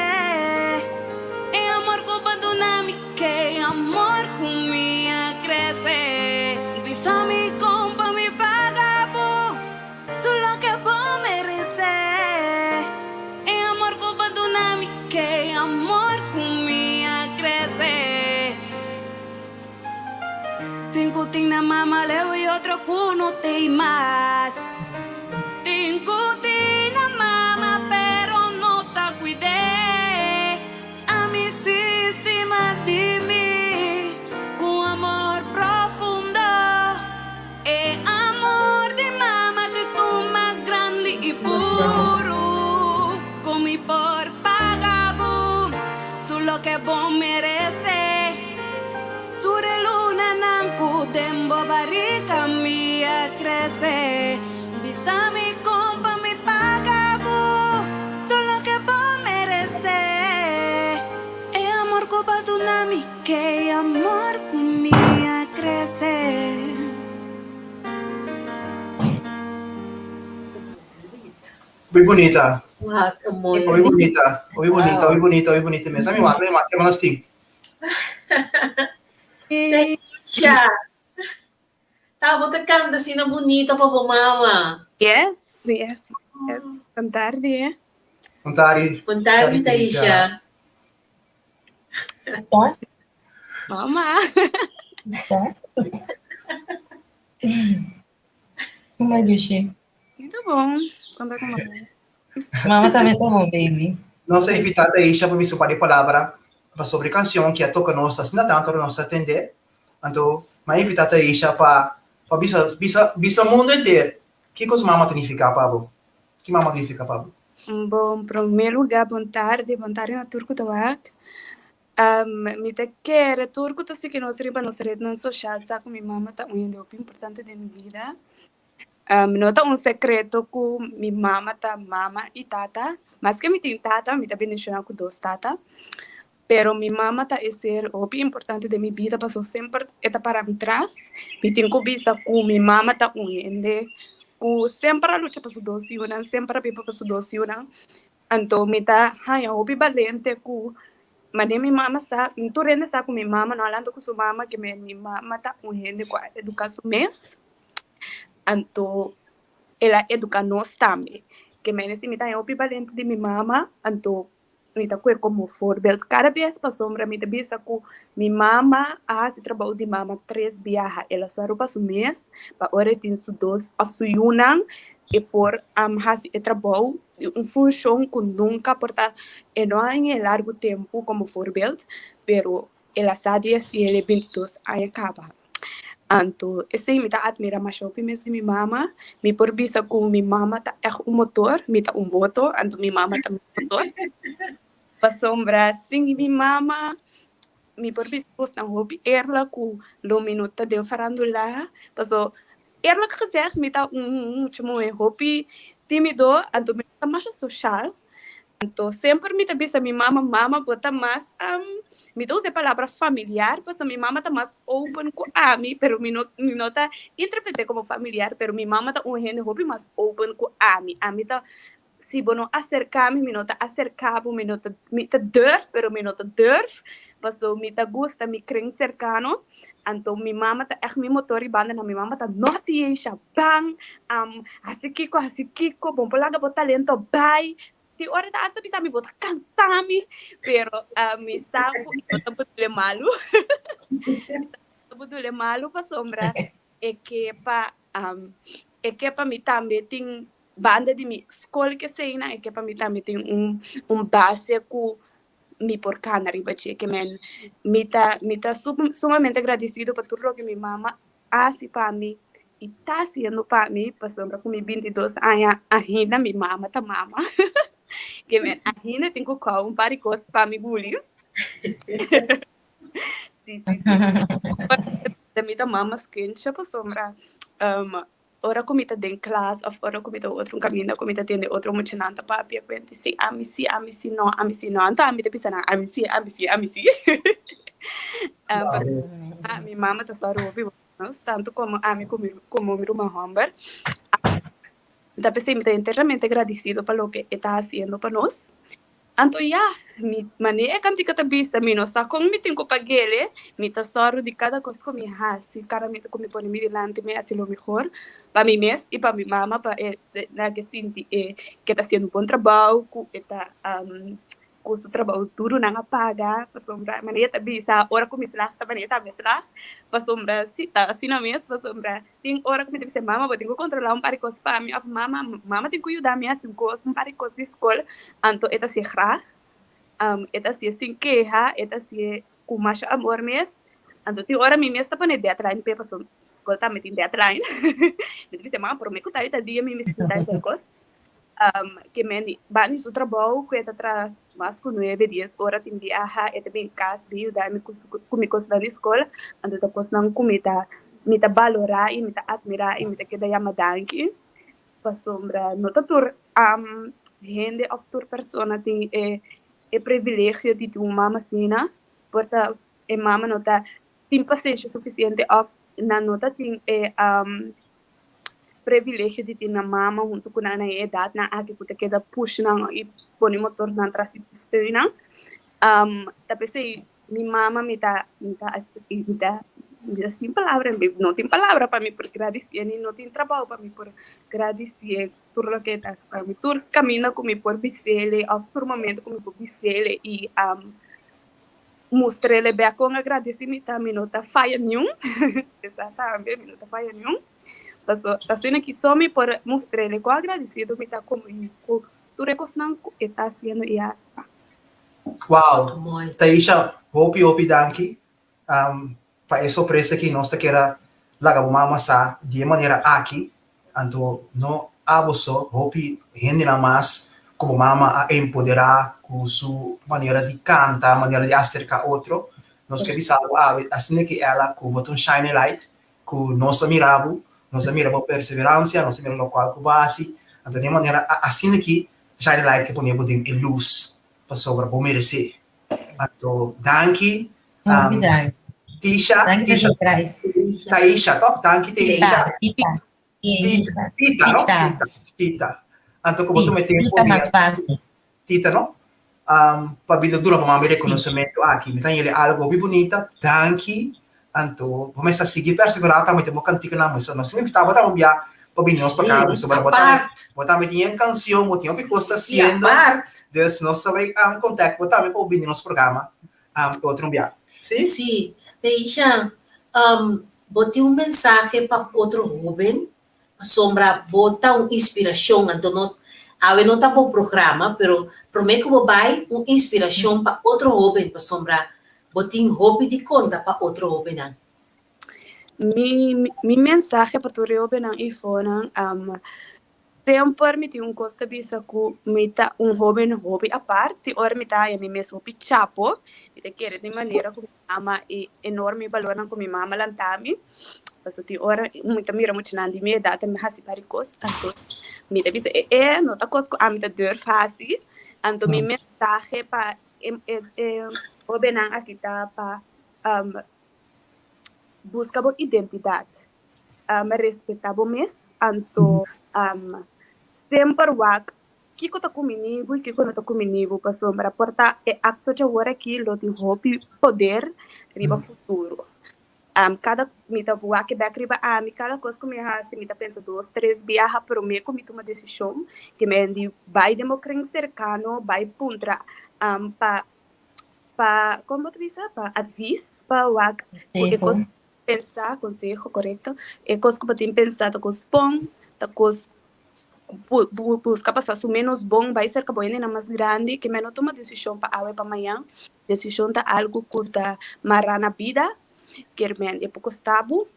E amor cu bo duna mi ke amor cu mi a crece Bisa mi con pa mi paga bo Tur loke bo meresé. E amor ku bo duna mi, ke amor ku mi a krese. Tin ku tin na mama leu i otro ku no tei mas. Tin ku tin na mama pero no ta kuid'é. Ami si stima di mi ku amor profundo. E amor di mama ta esun mas grandi i puru. Ku mi por paga bo tur loke bo merese. Tur e lunanan ku den bo barika mi a krese. Bisa mi kon pa mi paga bo tur loke bo merese. E amor ku bo a duna mi. Ke amor ku mi a krese. Hopi bunita. What a mooi. Hopi bunita, hopi bunita, hopi bunita, hopi bunita mes. Ami wak, ami wak, kema nos tin. Taisha. Ta bo ta canta asina bunita pa bo mama. Yes, yes, yes. Bon tardi, eh. Bon tardi. Bon tardi, Taisha. Ta? Mama. Ta? Kuma dushi? Ta bon. Konta ku mama. Mama tambe ta bon, baby. Nos a invitá Taisha pa bisa un par di palabra pa sobre e kanshon ki a toka nos asina tantu ora nos a tendé. Anto mi a invitá Taisha pa pa bisa bisa bisa mundu henter kiko su mama ta nifiká pa bo. Ki mama ta nifiká pa bo? Bon, promé lugá bon tardi, bon tardi na tur ku ta wak. Mi ta kere tur ku ta sigui nos riba nos retnan soshal sa ku mi mama ta un hende hopi importante den mi bida. No ta un sekreto ku mi mama ta mama i tata, maske mi tin tata mi ta bendishoná ku dos tata, pero mi mama ta e ser hopi importante den mi bida pasobra semper e ta para mi tras. Mi tin ku bisa ku mi mama ta un hende ku semper a lucha pa su dos yunan, semper a biba pa su dos yunan. Anto mi ta haña hopi balente ku manera mi mama sa, tur hende sa ku mi mama no a lanta ku su mama, ke mi mama ta un hende ku a eduká su mes, anto el a eduká nos tambe. Ke mene si mi ta haña hopi balente di mi mama, anto mi ta kue komo voorbeeld kada bes pasobra mi ta bisa ku mi mama a hasi trabou di mama tres biaha, el a sòru pa su mes pa ora e tin su dos òf su yunan e por hasi e trabou di un funshon ku nunka por ta e no a hañ'é largu tempu komo voorbeeld, pero el a sa di hasié el e bintidos aña kaba. Anto esei mi ta atmirá masha hopi mes di mi mama. Mi por bisa ku mi mama ta ègt un motor, mi ta un boto, anto mi mama ta mi motor. Pasobra sin mi mama mi por bisa kosnan hopi eerlijk ku lo mi no ta den farandula, paso eerlijk gezegd mi ta un mucha muhé hopi timido, anto mi no ta masha soshal, anto semper mi ta bisa mi mama, mama bo ta mas mi ta usa e palabra familiar pasobra mi mama ta mas open ku ami, pero mi no mi no ta interpret'é komo familiar, pero mi mama ta un hende hopi mas open ku ami, ami ta Si bo no aserká mi, mi no ta aserká bo, mi no ta, mi ta durf, pero mi no ta durf, paso mi ta gusta mi kring serkano, anto mi mama ta ègt mi motor i banda na mi mama ta nòti ei shabang, hasi kiko, hasi kiko, bo no por laga bo talento bai, tin ora ta asta bisa mi bo ta kansa mi, pero mi sa ku e no ta budule malu, e ta budule malu pasobra e ke pa, e ke pa mi tambe tin Banda di mi skol ke eseinan e ke pa mi tambe tin un un base ku mi por kana riba dje. Ke men mi ta mi ta sumamente agradesido pa tur loke mi mama hasi pa mi i ta hasiendo pa mi pasobra ku mi bintidos aña ainda mi mama ta mama. Ke men ainda tin ku kou un par di kos pa mi guli. Si si si. Mi ta mama skincha pasobra Ora ku mi ta den klas òf ora ku mi ta otro un kaminda ku mi ta tende otro muchanan ta papia ku hende si ami si ami si no ami si no anto ami ta bisa nan ami si ami si ami si pasobra mi mama ta sòru hopi bon pa nos tantu komo ami komo mi ruman hòmber ta p'esei mi ta enteramente gradisido pa loke e ta hasiendo pa nos. Anto ya, mi manera e kantika ta bisa, mi no sa kon mi tin ku pag'el, mi ta sòru di kada kos ku mi hasi, kada meta ku mi pone mi dilanti mi hasi lo mihor pa mi mes i pa mi mama pa e laga sinti e ke ta hasiendo un bon trabou, ku e ta ku su trabou duru nan a paga, pasobra manera e ta bisa ora ku mi slag ta manera e tambe slag, pasobra si ta asina mes, pasobra Tin ora ku mi ta bisa, Mama, bo tin ku kontrolá un par di kos pa mi òf Mama, mama tin ku yuda mi hasi un kos, un par di kos di skol. Anto e ta hasié grag, e ta hasié sin keha, e ta hasié ku masha amor mes. Anto tin ora mi mes ta pone deadline p'e pasobra skol tambe tin deadline. Mi ta bisa, Mama, promé ku tal i tal dia mi mester tal i tal kos. Ke men di bani su trabou ku e ta traha mas ku nuebe, dies ora tin biaha, e ta bin kas bin yuda mi ku su ku mi kosnan di skol, anto ta kosnan ku mi ta mi ta balorá i mi ta atmirá i mi ta keda yama danki pasobra no ta tur hende òf tur persona tin e e privilegio di tin un mama asina, por ta e mama no ta tin pasenshi sufisiente òf nan no ta tin e privilegio di tin nan mama hunto ku nan na e edatnan aki ku ta keda push nan i pone motor nan tras i steun nan. Ta p'esei mi mama mi ta mi ta mi ta mi ta sin palabra no tin palabra pa mi por gradisié ni no tin trabou pa mi por gradisié tur loke e ta hasi pa mi. Tur kaminda ku mi por bis'é òf tur momento ku mi por bis'é i. Mustr'ele bek kon agradeci mi ta, mi no ta faya niun, esa tambe mi no ta faya niun, paso ta asina ki so mi por mustr'ele kon agradecido mi ta komo yu ku tur e kosnan ku e ta hasiendo i a hasi pa. Wow! Taisha, hopi hopi danki pa e sorpresa ki nos ta kere laga bo mama sa di e manera aki. Anto no abo so, hopi hendenan mas ku bo mama a empoderá ku su manera di kanta, manera di aserká otro. Nos ke bisa bo awe asina ki ela ku bo ta un shining light ku nos a mira bo, nos a mira bo perseveransia, nos a mira lokual ku bo a hasi. Anto den e manera asina ki shining light ke pone bo den e lus pasobra bo meresé. Anto danki Hopi danki. Tisha, Danki Tisha, surprise. Taisha, toch? Danki Taisha. Tita, Tita, Tita, no? Tita. Tita, Tita. Anto como tu me tempo Tita mas fácil. Tita, no? Um, pa bida dura pa mami reconocimiento aki. Mi ta yele algo hopi bonita. Danki. Anto, bo mester sigui perseverá tambe den bo kantikanan. Bo nos tin invitá bo tambe bia pa bini nos pa ka. Sí, Bo tambe apart. bo tambe tin un kansion, bo tin hopi kos ta Sí, hasiendo. apart. Dus nos ta bai um contact bo tambe pa bo bini nos programa um otro bia. Sí? Sí. Teisha, um, bo tin un mensahe pa otro hóben? Pasobra bo ta un inspirashon, anto no, awe no ta bo programa, pero promé ku bo bai, un inspirashon pa otro hóben, pasobra bo tin hopi di konta pa otro hóbennan. Mi mi mensahe pa tur e hóbennan eifonan, semper mi tin un kos ta bisa ku mi ta un hóben hopi apart, tin ora mi ta haña mi mes hopi chapo, mi ta kere di manera ku mi mama e enorme balornan ku mi mama lanta mi, pasobra tin ora mi ta mira muchanan di mi edat ta hasi vari kos, anto mi ta bisa e e no ta kos ku ami ta durf hasi, anto mi mensahe pa e e hóbennan aki ta pa buska bo identidat, respetá bo mes, anto semper wak Kiko ta kumini bo i kiko no ta kumini bo, pasobra por ta e akto djawor aki lo tin hopi poder riba futuro. Kada mi ta wak bek riba ami, kada kos ku mi hasi mi ta pensa dos tres biaha promé ku mi tuma desishon, ke mi di bai den bo kren serkano, bai puntra pa pa kon bo ta bisa pa advis pa wak ku e kos pensa, konseho korekto, e kos ku bo tin pensa ta kos bon, ta kos Buska pasa su menos bon bai serka bo hendenan mas grandi ke men no tuma desishon pa awe pa mañan. Desishon ta algu ku ta mará na bida, kier men e por kosta bo,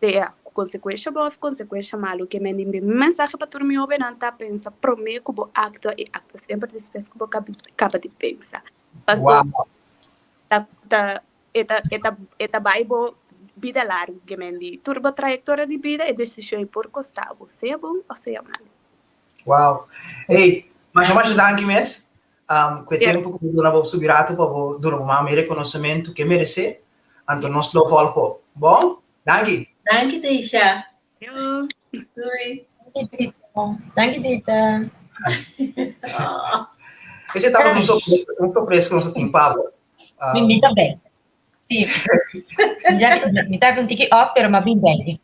sea ku konsekuensha bon òf konsekuensha malu. Ke men di mi mensahe pa tur mi hóbennan ta pensa promé ku bo aktua i aktua semper despues ku bo kaba di pensa. Pasobra ta ta E ta e ta e ta bai bo bida largu ke men di tur bo trayektoria di bida e desishon ei por kosta bo, sea bon òf sea malu. Wow. Ey, masha masha danki mes. Um, ku e tempu ku bo duna bo subi ratu pa bo duna bo mama e rekonosementu ke meresé. Anto nos lo volg bo. Bon? Danki. Danki Teisha. Yo. Doei. Danki Tita. Danki Tita. Ese tabata un sorpresa, un sorpresa ku nos a tin pa bo. Mi mi ta ben. Sí. Mi ya mi ta un tiki off, pero ma bin ben.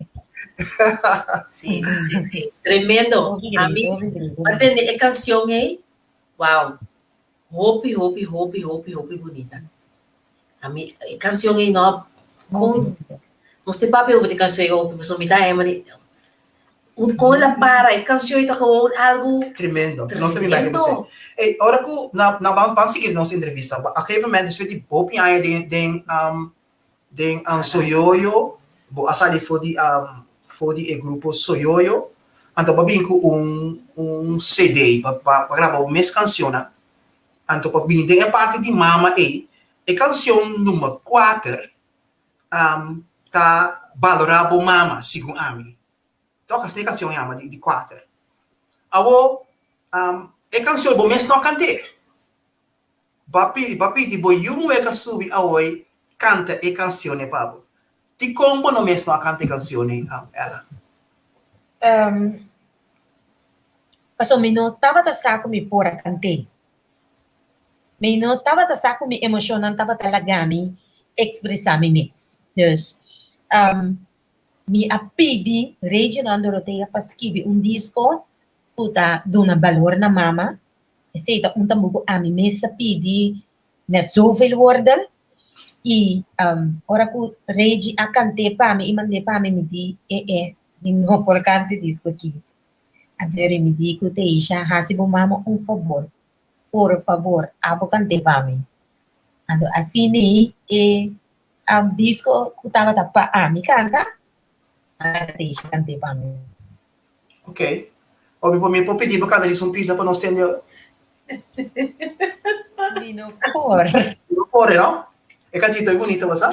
Sí, sí, sí. Tremendo. Hopi A great, mi, hopi great, pa hopi. tende e canción ei, wow. Hopi, hopi, hopi, hopi, hopi bunita. A mi, e canción ei no, Hopi con, bunita. nos te papia over di canción ei hopi, pasobra mi ta hema di, un con el a para, e canción ei ta gewoon algo Tremendo. Nos ta bin back tremendo. Ey, ora cu na na ban ban sigui nos entrevista. Op een gegeven moment despues di hopi aña den den um, den um, Soyoyo, bo a sali for di um, for di e grupo Soyoyo, anto bo a bin cu un un CD pa pa pa graba bo mes cancionnan. Anto pa bin den e parti di mama ey, e cancion number kuater um, ta balora bo mama, segun ami. Toch, asina e cancion yama, di, di kuater. Awo, um, e cancion bo mes no a cant'é. Bo a pidi, bo a pidi bo yu muhé ka subi awoy canta e cancion ei pa bo. Dikon bo no mes no a canta e cancion ei, um, Ella? Um, pasobra mi no tabata sa ku mi por a cant'é. Mi no tabata sa ku mi emoshonnan tabata laga mi ekspresá mi mes. Dus, um, mi a pidi Reginon Dorothea pa skibi un disko ku ta duna balor na mama. Esei ta un tambú ku ami mes a pidi met zoveel woorden. I ora ku Reggie a kant'é pa mi i mand'é pa mi, mi di, E e, mi no por kanta e disko aki. Anto mi di ku Teisha, hasi bo mama un fabor, por fabor, abo kant'é pa mi. Anto asina ei e disko ku tabata pa ami kanta, Teisha kant'é pa mi. Ok. Obi por mi por pidi pa kanta disun pida pa nos tende ora. Mi no por. Mi no por, no? E cantito e bunita, bo sa?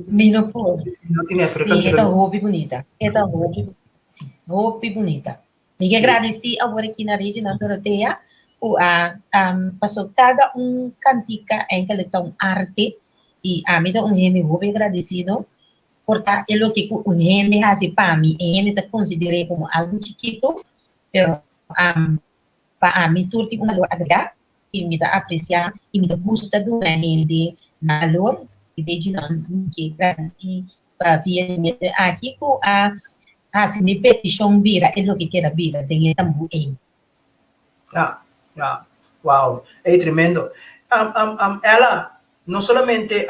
Mi no por. No tiene, pero e Sí, cantito e ta hopi bunita. E ta hopi, sí, hopi bunita. Mi ke gradisí awor aki na Regina Dorothea ku a um, paso kada un kantika eigenlijk ta un arte i ami ta un hende hopi agradesido Por ta e loke ku un hende hasi pa mi, e hende ta konsider'é komo algu chikitu, pero pa ami tur tin un balor agregá i mi ta apresiá i mi ta gusta duna hende nan balor. I de djinan mi ke gradisí pa via di medio aki ku a hasi mi petishon bira e loke keda bira den e tambú ei. Ya, ya. Wow, ei tremendo. Ella, no solamente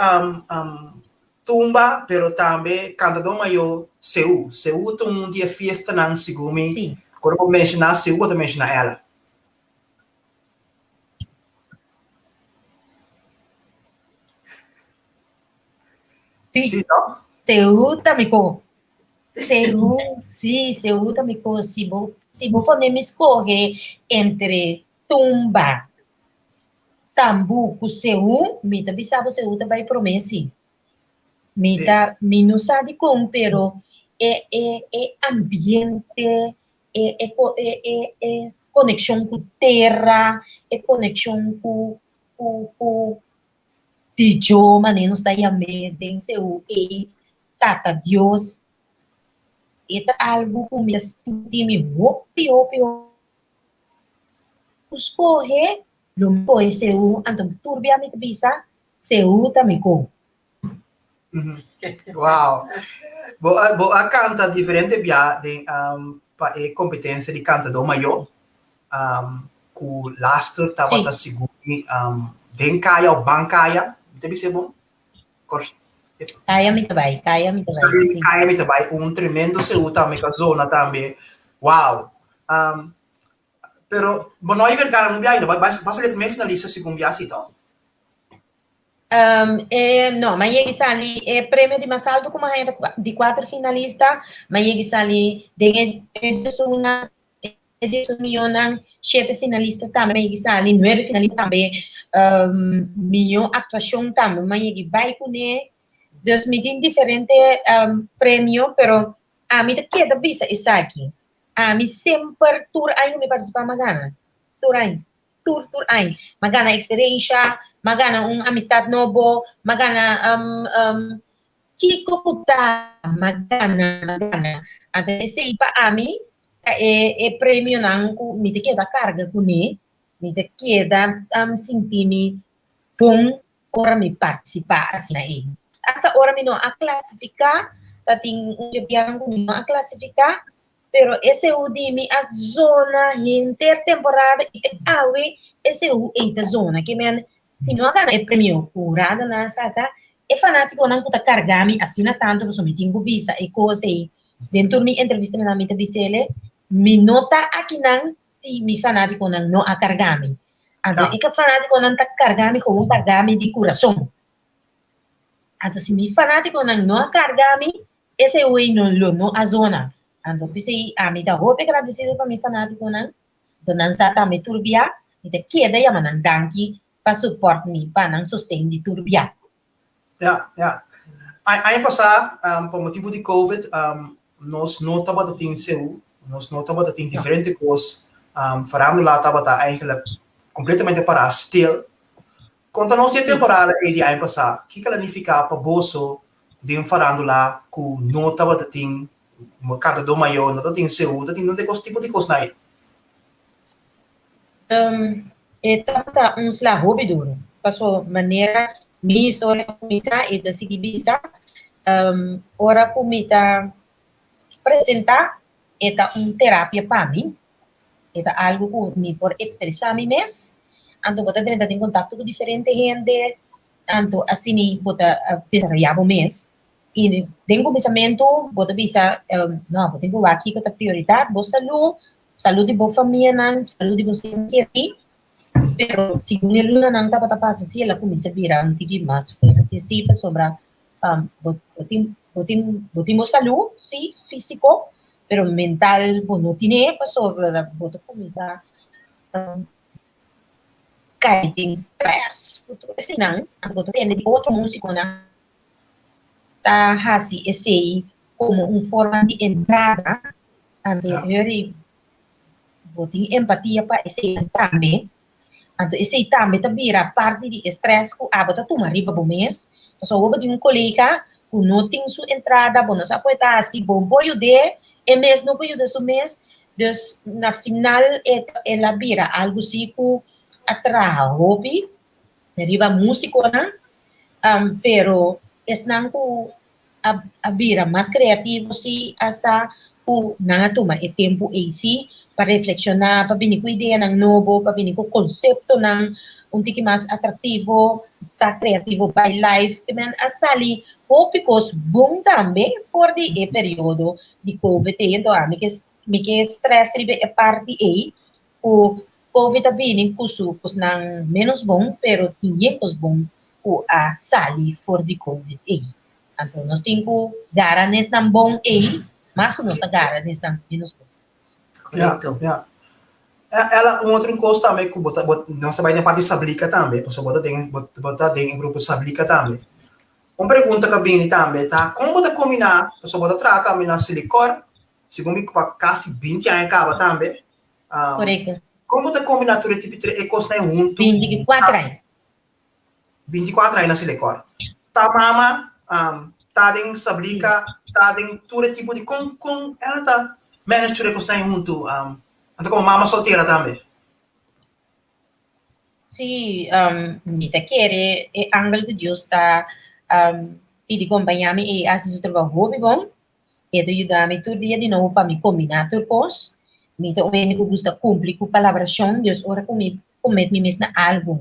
Tumba, pero tambe Cantador Mayor Seú. Seú ta un di e fiestanan segun mi. Sí. Ora bo menshoná Seú bo ta menshoná Ella. Sí. Sí, no? Seú ta mi ko. Seú, sí, Seú ta mi ko. Si bo, si bo pone mi skohe entre Tumba, Tambú ku Seú, mi ta bisa bo Seú ta bai promé sí. Mi ta, mi no sa dikon pero e e e ambiente, e e e e e konekshon ku tera, e konekshon ku ku ku dijo manera nos ta yam'é den Seú ei, Tata Dios, e ta algu ku mi ta sinti mi hopi hopi hopi. Ku skohe, lo mi kohe Seú, anto tur bia mi ta bisa, Seú ta mi ko. Wow! Bo a, bo a kanta diferente bia den pa e kompetensia di kantadó mayó, ku laster tabata sigur den kaya òf ban kaya, mi ta bisa e bon? Kaya mi ta bai, kaya mi ta bai. Kaya mi ta bai, un tremendo seú tambe ka zona tambe. Wow! Um, pero bo no a yega gana un biaha, ba sali e primer finalista segun biaha si to? Um, eh, no, ma yegi sali e premio di mas alto ku ma haña di kuater finalista, ma yegi sali den e e E diesun mihónan, shete finalista tambe a yegi sali, nuebe finalista tambe, mihó aktuashon tambe mi a yegi bai kuné. Dus mi tin diferente premio, pero ami ta keda bisa esaki, ami semper tur aña ku mi partisipá mi a gana, tur aña, tur tur aña. Mi a gana eksperensha, mi a gana un amistat nobo, mi a gana Kiko ku ta ma gana, ma gana. Anto esei pa ami ta e e premionan ku mi ta keda karga kuné, mi ta keda sinti mi bon ora mi partisipá asina ei. Asta ora mi no a klasifiká, ta tin un dje bianan ku mi no a klasifiká, pero e seú di mi a zona henter temporada i te awe e seú ei ta zona. Ke men si no a gana e premio ku Rada nan a saka, E fanátikonan ku ta kargá mi asina tantu pasobra mi tin ku bisa e kos ei. Den tur mi entrevistanan mi ta bis'ele, mi no ta akinan si mi fanátikonan no a kargá mi. Anto e fanátikonan ta kargá mi komo kargá mi di kurason. Anto si mi fanátikonan no a kargá mi, esei hui no lo no a zona. Anto p'esei ami ta hopi agradesido pa mi fanátikonan. Anto nan sa tambe tur bia, mi ta keda yama nan danki pa support mi pa nan sosten di tur bia. Ja, ja. Aña pasá, pa motibu di Covid, nos no tabata tin seú, nos no tabata tin diferente kos. Farándula tabata eigenlijk kompletamente pará, stil. Konta nos di e temporada ei di aña pasá, kiko a nifiká pa boso den farándula ku no tabata tin kantadó mayó, no tabatin seú, no tabatin nada di tipo di kosnan ei? E tabata un sla hopi duru, paso manera mi historia a kuminsá i ta sigui bisa, ora ku mi ta presentá e ta un terapia pa mi, e ta algu ku mi por ekspresá mi mes, anto bo ta drenta den kontakto ku diferente hende. Anto asina bo ta desaroyá bo mes. I den kuminsamentu bo ta bisa, no, bo tin ku wak kiko ta prioridat, bo salú, salú di bo famianan, salú di bo sernan kerí. Pero segun e lunanan tabata pasa si el a kuminsá bira un tiki mas fuerte si pasobra bo tin bo tin bo tin bo salú si físiko pero mental bo no tine pasobra bo ta kuminsá kai den stress ku tur eseinan anto bo ta tende di otro músikonan ta hasi esei komo un forma di entrada anto heri bo tin empatia pa eseinan tambe anto esei tambe ta bira parti di e stress ku abo ta tuma riba bo mes pasobra bo tin un kolega ku no tin su entrada bo no sa ku e ta hasi bo por yud'é e mes no por yuda su mes Dus na final e el a bira algu si ku a traha hopi riba musikonan, pero esnan ku a a bira mas kreativo si a sa ku nan a tuma e tempu ei si pa reflekshoná, pa bini ku ideanan nobo, pa bini ku konseptonan un tiki mas atraktivo, ta kreativo bai live. Ke men a sali hopi kos bon tambe for di e periodo di covid ei enton ami ke mi ke stress riba e parti ei ku covid a bini ku su kosnan menos bon pero tin yen kos bon ku a sali for di covid ei anto nos tin ku gara nesnan bon ei mas ku nos ta gara nesnan menos bon. Korekto. Ya, ya. Ela, un otro kos tambe ku bo ta, bo, nos ta bai den parti Sablika tambe, pasobra bo ta den, bo ta den e grupo Sablika tambe. Un pregunta ku a bini tambe ta, kon bo ta kombiná, pasobra bo ta traha tambe na Silicor, segun mi pa kasi binti aña kaba tambe. Korekto. Kon bo ta kombiná tur e tipo e kosnan huntu? 24 aña. 24 aña na Silicor. Ta mama, ta den Sablika, ta den tur e tipo di, kon kon ela ta manage tur e kosnan huntu? Anto komo mama soltera tambe. Sí, mi ta kere e angel ku Dios ta pidi kompañá mi ei hasi su trabou hopi bon. E ta yuda mi tur dia di nobo pa mi kombiná tur kos. Mi ta un hende ku gusta kumpli ku palabrashon, dus ora ku mi komet mi mes na algu,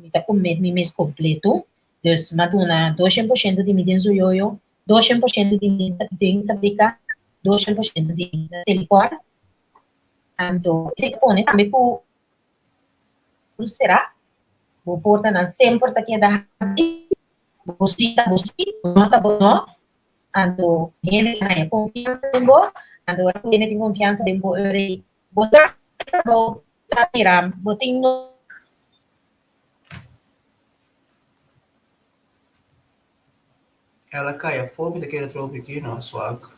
mi ta komet mi mes kompleto. Dus mi a duna doshen por shento di mi den Zoyoyo, doshen por shento di mi den Sabrika, doshen por shento di mi na Selikor. Anto esei ta pone tambe ku Ku será? Bo portanan semper ta keda habrí? Bo sí ta bo sí, bo no ta bo no. Anto hende ta haña konfiansa den bo, anto ora ku hende tin konfiansa den bo ora ei bo ta trabou ta mira bo tin no. El a kai afó, mi ta kere trobe aki, no, swak.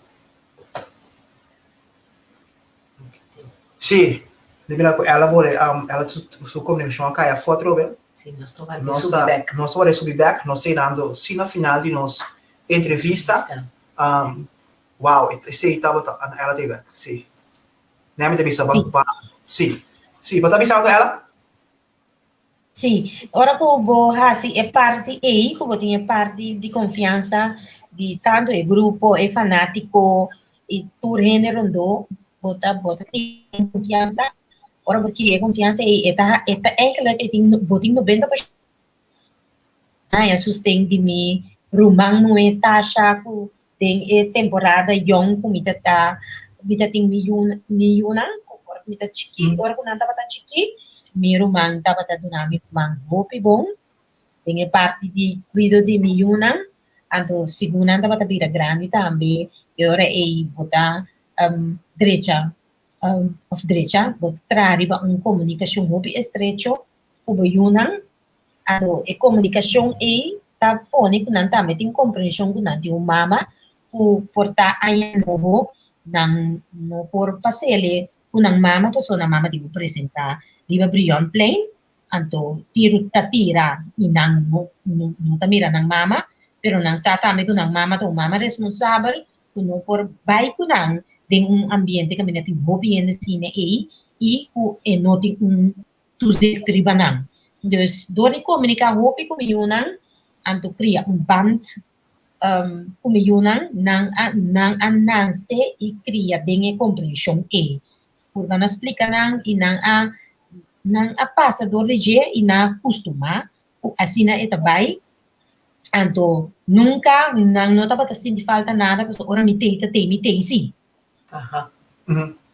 Sí, di mira ku el a bore, um, el a su komunikashon a kai afó atrobe. Sí, nos ta wak di subi bek. Nos ta wak di subi bek, nos ta yegando si na final di nos entrevista. Um, wow, esei tabata, el a ta bek, sí. Nè mi ta bisa ba, sí. Sí, bo ta bisando Ella? Sí, ora ku bo hasi e parti ei, ku bo tin e parti di konfiansa di tantu e grupo, e fanátiko i tur hende rondó, bo ta bo ta kria konfiansa. Ora bo kria e konfiansa ei, e ta e ta eigentlik e tin bo tin nobenta por haña sosten di mi ruman muhé Tasha ku den e temporada yòn ku mi ta ta mi ta tin mi yu mi yunan ku ora ku mi ta chikí ora ku nan tabata chikí mi ruman tabata duna mi man hopi bon den e parti di kuido di mi yunan anto segun nan tabata bira grandi tambe e ora ei bo ta drecha òf drecha bo ta traha riba un komunikashon hopi estrecho ku bo yunan Anto e komunikashon ei ta pone ku nan tambe tin komprenshon ku nan tin un mama ku por ta aña nobo nan no por pas'ele ku nan mama pasobra nan mama tin ku presentá riba Brionplein anto tiru ta tira i nan no no ta mira nan mama pero nan sa tambe ku nan mama ta un mama responsabel ku no por bai ku nan den un ambiente kaminda tin hopi hende asina ei i ku e no tin un toezicht riba nan. Dus door di komuniká hopi ku mi yunan, anto kria un band ku mi yunan, nan a nan a nanse i kria den e komprenshon ei. Purba nan splika nan i nan a nan a pasa door di dje i nan a kustumá ku asina e ta bai. Anto nunka nan no tabata sinti falta nada pasobra ora mi tei ta tei mi tei si. Aha.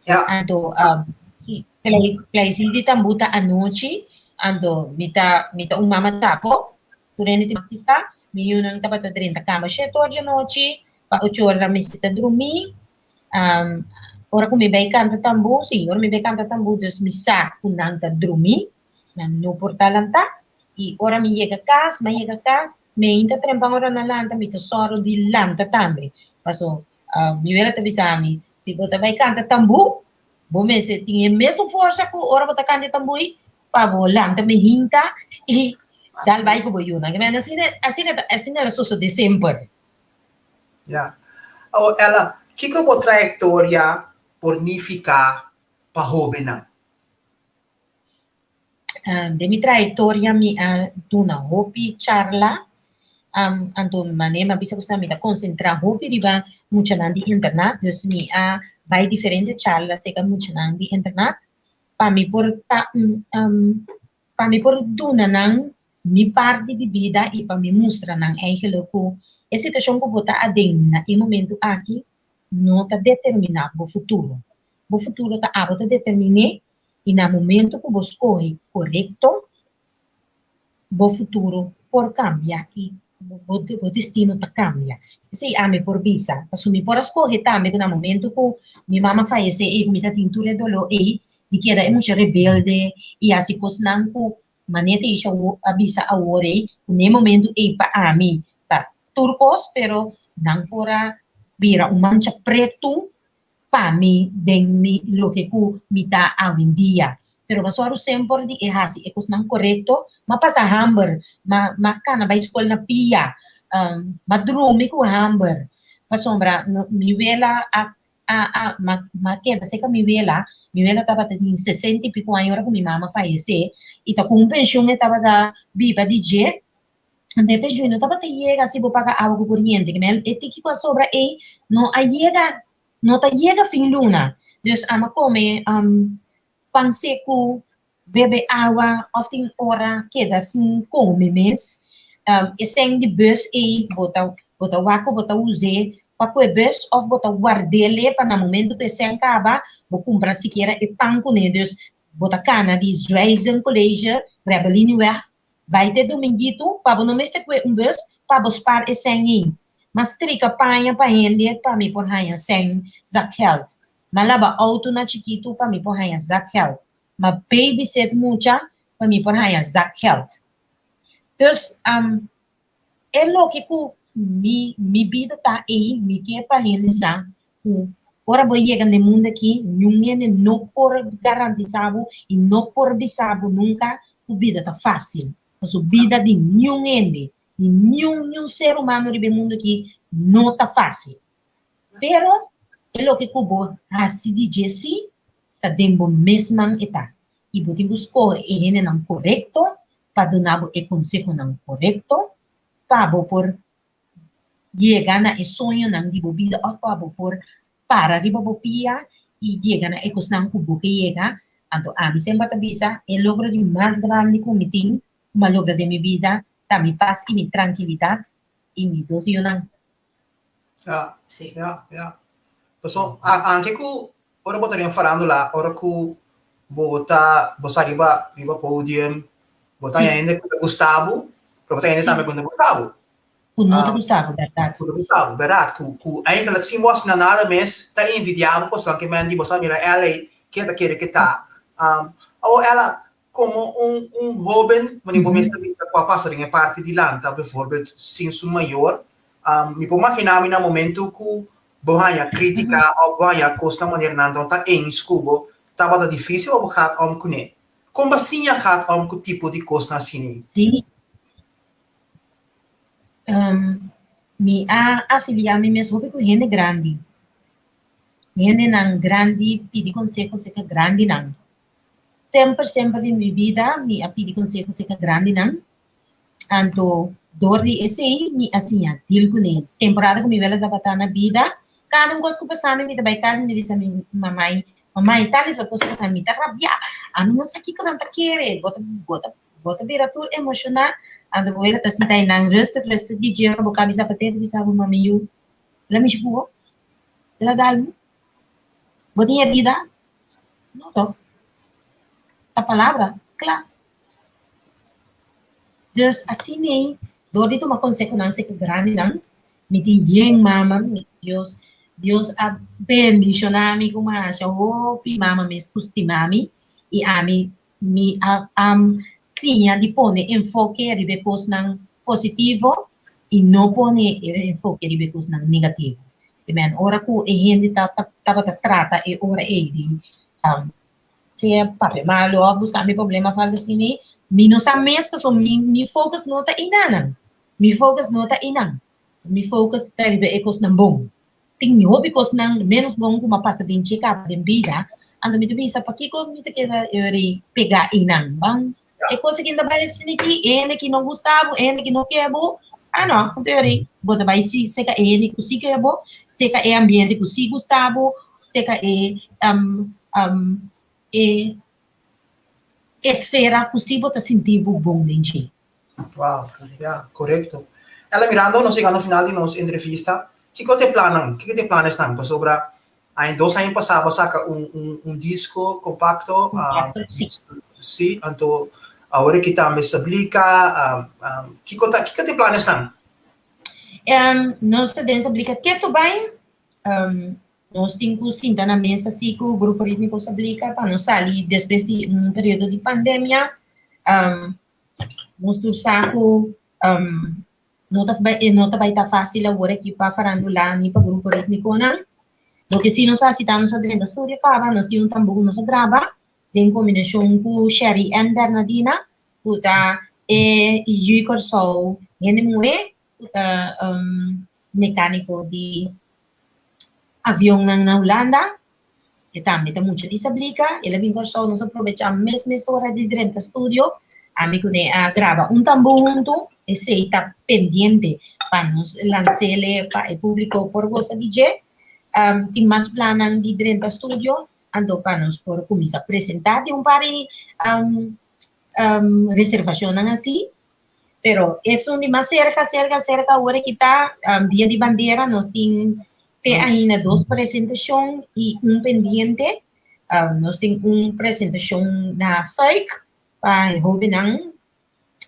Ja. Anto si plei di tambú ta anochi anto mi ta mi ta un mama tapo tur hende tin ku sa mi yunan tabata drenta kama shete or di anochi pa ocho ora nan mester ta drumí ora ku mi bai kanta tambú si ora mi bai kanta tambú dus mi sa ku nan ta drumí nan no por ta lantá i ora mi yega kas mi a yega kas mi ainda trempan ora nan lanta mi ta sòru di lanta tambe paso mi wela ta bisa mi si bo ta bai kanta tambú bo mester tin e mesun forsa ku ora bo ta kanta e tambú ei pa bo lanta mi hinta i dal bai ku bo yunan asina asina asina ta sosodé semper. Ya. Awor Ella, kiko bo trayektoria por nifiká pa hóbennan? Den mi trayektoria mi a duna hopi charla, anto manera mi a bisa ku mi ta konsentrá hopi riba muchanan di internat, dus mi a bai diferente charla serka muchanan di internat pa mi por ta pa mi por duna nan mi parti di bida i pa mi mustra nan eigenlijk ku e situashon ku bo ta aden na e momentu aki no ta determiná bo futuro. Bo futuro ta abo ta determin'é i na momento ku bo skohe korekto, bo futuro por kambia i bo destino ta kambia. Esei ami por bisa. Pasobra mi por a skohe tambe ku na momento ku mi mama fayesé ei ku mi ta tin tur e doló ei, di keda e mucha rebelde i hasi kosnan ku manera ta isha a bisa awor ei, ku na e momento ei pa ami ta tur kos, pero nan por a bira un mancha pretu pa mi den mi loke ku mi ta awendia. Pero mi a sòru semper di e hasi e kosnan korekto, mi a pasa hamber, mi a kana bai skol na pia, mi a drumi ku hamber, pasobra mi wela a a mi a keda serka mi wela, mi wela tabata tin sesenta i piko aña ora ku mi mama fayesé, i ta ku un penshun e tabata biba di dje, anto e penshun no tabata yega si bo paga awa ku koriente, e tiki ku a sobra ei no a yega No ta yega fin luna, dus ama kome pan seku, bebe awa òf tin ora keda sin kome mes. E sèn di bùs ei bo ta bo ta wak ku bo ta us'é pa kue bùs òf bo ta ward'é pa na momentu ku e sèn kaba bo kumpra sikiera e pan kuné. Dus bo ta kana di Zwijzen College, Rebellinieweg Bai te Dominguito pa bo no mester kue un bus pa bo spar e sèn ei. M'a strika paña pa hende pa mi por haña sèn zakgeld. M'a laba outo na chikitu pa mi por haña zakgeld. M'a babysit mucha pa mi por haña zakgeld. Dus, e loke ku mi mi bida ta ei, mi ke pa hende sa ku ora bo yega na e mundu aki, niun hende no por garantisa bo i no por bisa bo nunka ku bida ta fásil. Pasobra bida di niun hende, di niun niun ser humano riba e mundu aki no ta fásil. Pero e loke ku bo hasi di dje sí, ta den bo mes man e ta. I bo tin ku skohe e hendenan korekto pa duna bo e konsehonan korekto pa bo por yega na e soñonan di bo bida òf pa bo por para riba bo pia i yega na e kosnan ku bo ke yega. Anto ami semper ta bisa e logro di mas grandi ku mi tin, ku mi a logra den mi bida, ta mi pas i mi trankilidat i mi dos yunan. Ja, ja, ja. Paso, anke ku ora bo ta den farándula, ora ku bo ta, bo sa riba, riba podium, bo ta haña hende ku ta gusta bo, pero bo ta haña hende tambe ku no ta gusta bo. Ku no ta gusta bo, bèrdat. Ku no ta gusta bo, bèrdat. Ku, ku eigenlijk sin bo hasi nada mes ta envidiá bo pasobra ke men di bo sa mira ela ei, ken ta kere ke ta. Awor ela, komo un, un hóben, wanneer bo mes ta bisa ku a pasa den e parti di lanta, bijvoorbeeld sin su mayor, mi por maginá mi na momento ku bo haña krítika òf bo haña kosnan wanneer nan no ta eens ku bo, tabata difísil pa bo gaat om kuné. Kon bo a siña gaat om ku tipo di kosnan asina? Sí. Mi a afiliá mi mes hopi ku hende grandi. Hendenan grandi pidi konseho serka grandinan. Semper semper den mi bida mi a pidi konseho serka grandinan. Anto dor di esei mi a siña deal kuné. Temporada ku mi wela tabata na bida, kada un kos ku pasa mi, mi ta bai kas mi ta bisa mi mamai, Mamai, tal i tal kos a pasa mi, mi ta rabiá, ami no sa kiko nan ta kere, bo ta bo ta. Bo ta bira tur emoshoná, anto bo wela ta sinta einan rustig rustig di dje ora bo ka bisa patete bisa bo mami yu, el a mishi ku bo? El a dal bo? Bo tin herida? No toch? Ta palabra kla. Dus asina ei, dor di tuma konsehonan seka grandinan, mi tin yen mama, mi Dios Dios a bendishoná mi ku masha hopi mama mes ku stima mi i ami mi a siña di pone enfoke riba e kosnan positivo i no pone e enfoke riba e kosnan negativo. Amen. Ora ku e hende ta tabata trata e ora ei di sea papia malu òf buska mi problema òf algu asina, mi no sa mes pasobra mi mi focus no ta einan. Mi focus no ta einan. Mi focus ta riba e kosnan bon. Tin hopi kosnan ménos bon ku mi a pasa den dje kaba den bida, anto mi ta bisa pakiko mi ta keda yori pegá einan? Ban e kos aki ta bai asina aki, e hende aki no gusta bo, e hende aki no ke bo, ah no, anto yori bo ta bai si seka e hende ku si ke bo, seka e ambiente ku si gusta bo, seka e e esfera ku si bo ta sinti bo bon den dje. Wow, ya, korekto. Ella mirando nos yegando final di nos entrevista, kiko ta e plannan? Kiko ta e planesnan? Pasobra aña dos aña pasá bo a saka un un un disko kompakto, Kompakto, si. Si, anto awor aki tambe Sablika, kiko ta kiko ta e planesnan? Nos ta den Sablika ketu bai, nos tin ku sinta na mesa si ku Grupo Ritmiko Sablika pa nos sali despues di un periodo di pandemia. Nos tur sa ku no ta bai e no ta bai ta fásil awor aki pa farandulá ni pa grupo rítmikonan. Loke si nos hasi ta nos a drenta studio kaba, nos tin un tambú ku nos a graba den kombinashon ku Sherry Ann Bernadina ku ta e yu Kòrsou hende muhé ku ta mekániko di avionnan na Hulanda. E tambe ta mucha di Sablika. El a bin Kòrsou, nos a probechá mes mesora di drenta studio. Ami ku ne a graba un tambú huntu. Esei ta pendiente pa nos lans'ele pa e públiko por gosa di dje. Tin mas plannan di drenta studio, anto pa nos por kuminsá presentá. Tin un par di reservashonnan así. Pero esun di mas serka, serka, serka awor aki ta Dia di Bandera, nos tin te ainda dos presentashon i un pendiente. Nos tin un presentashon na Fuik pa e hobennan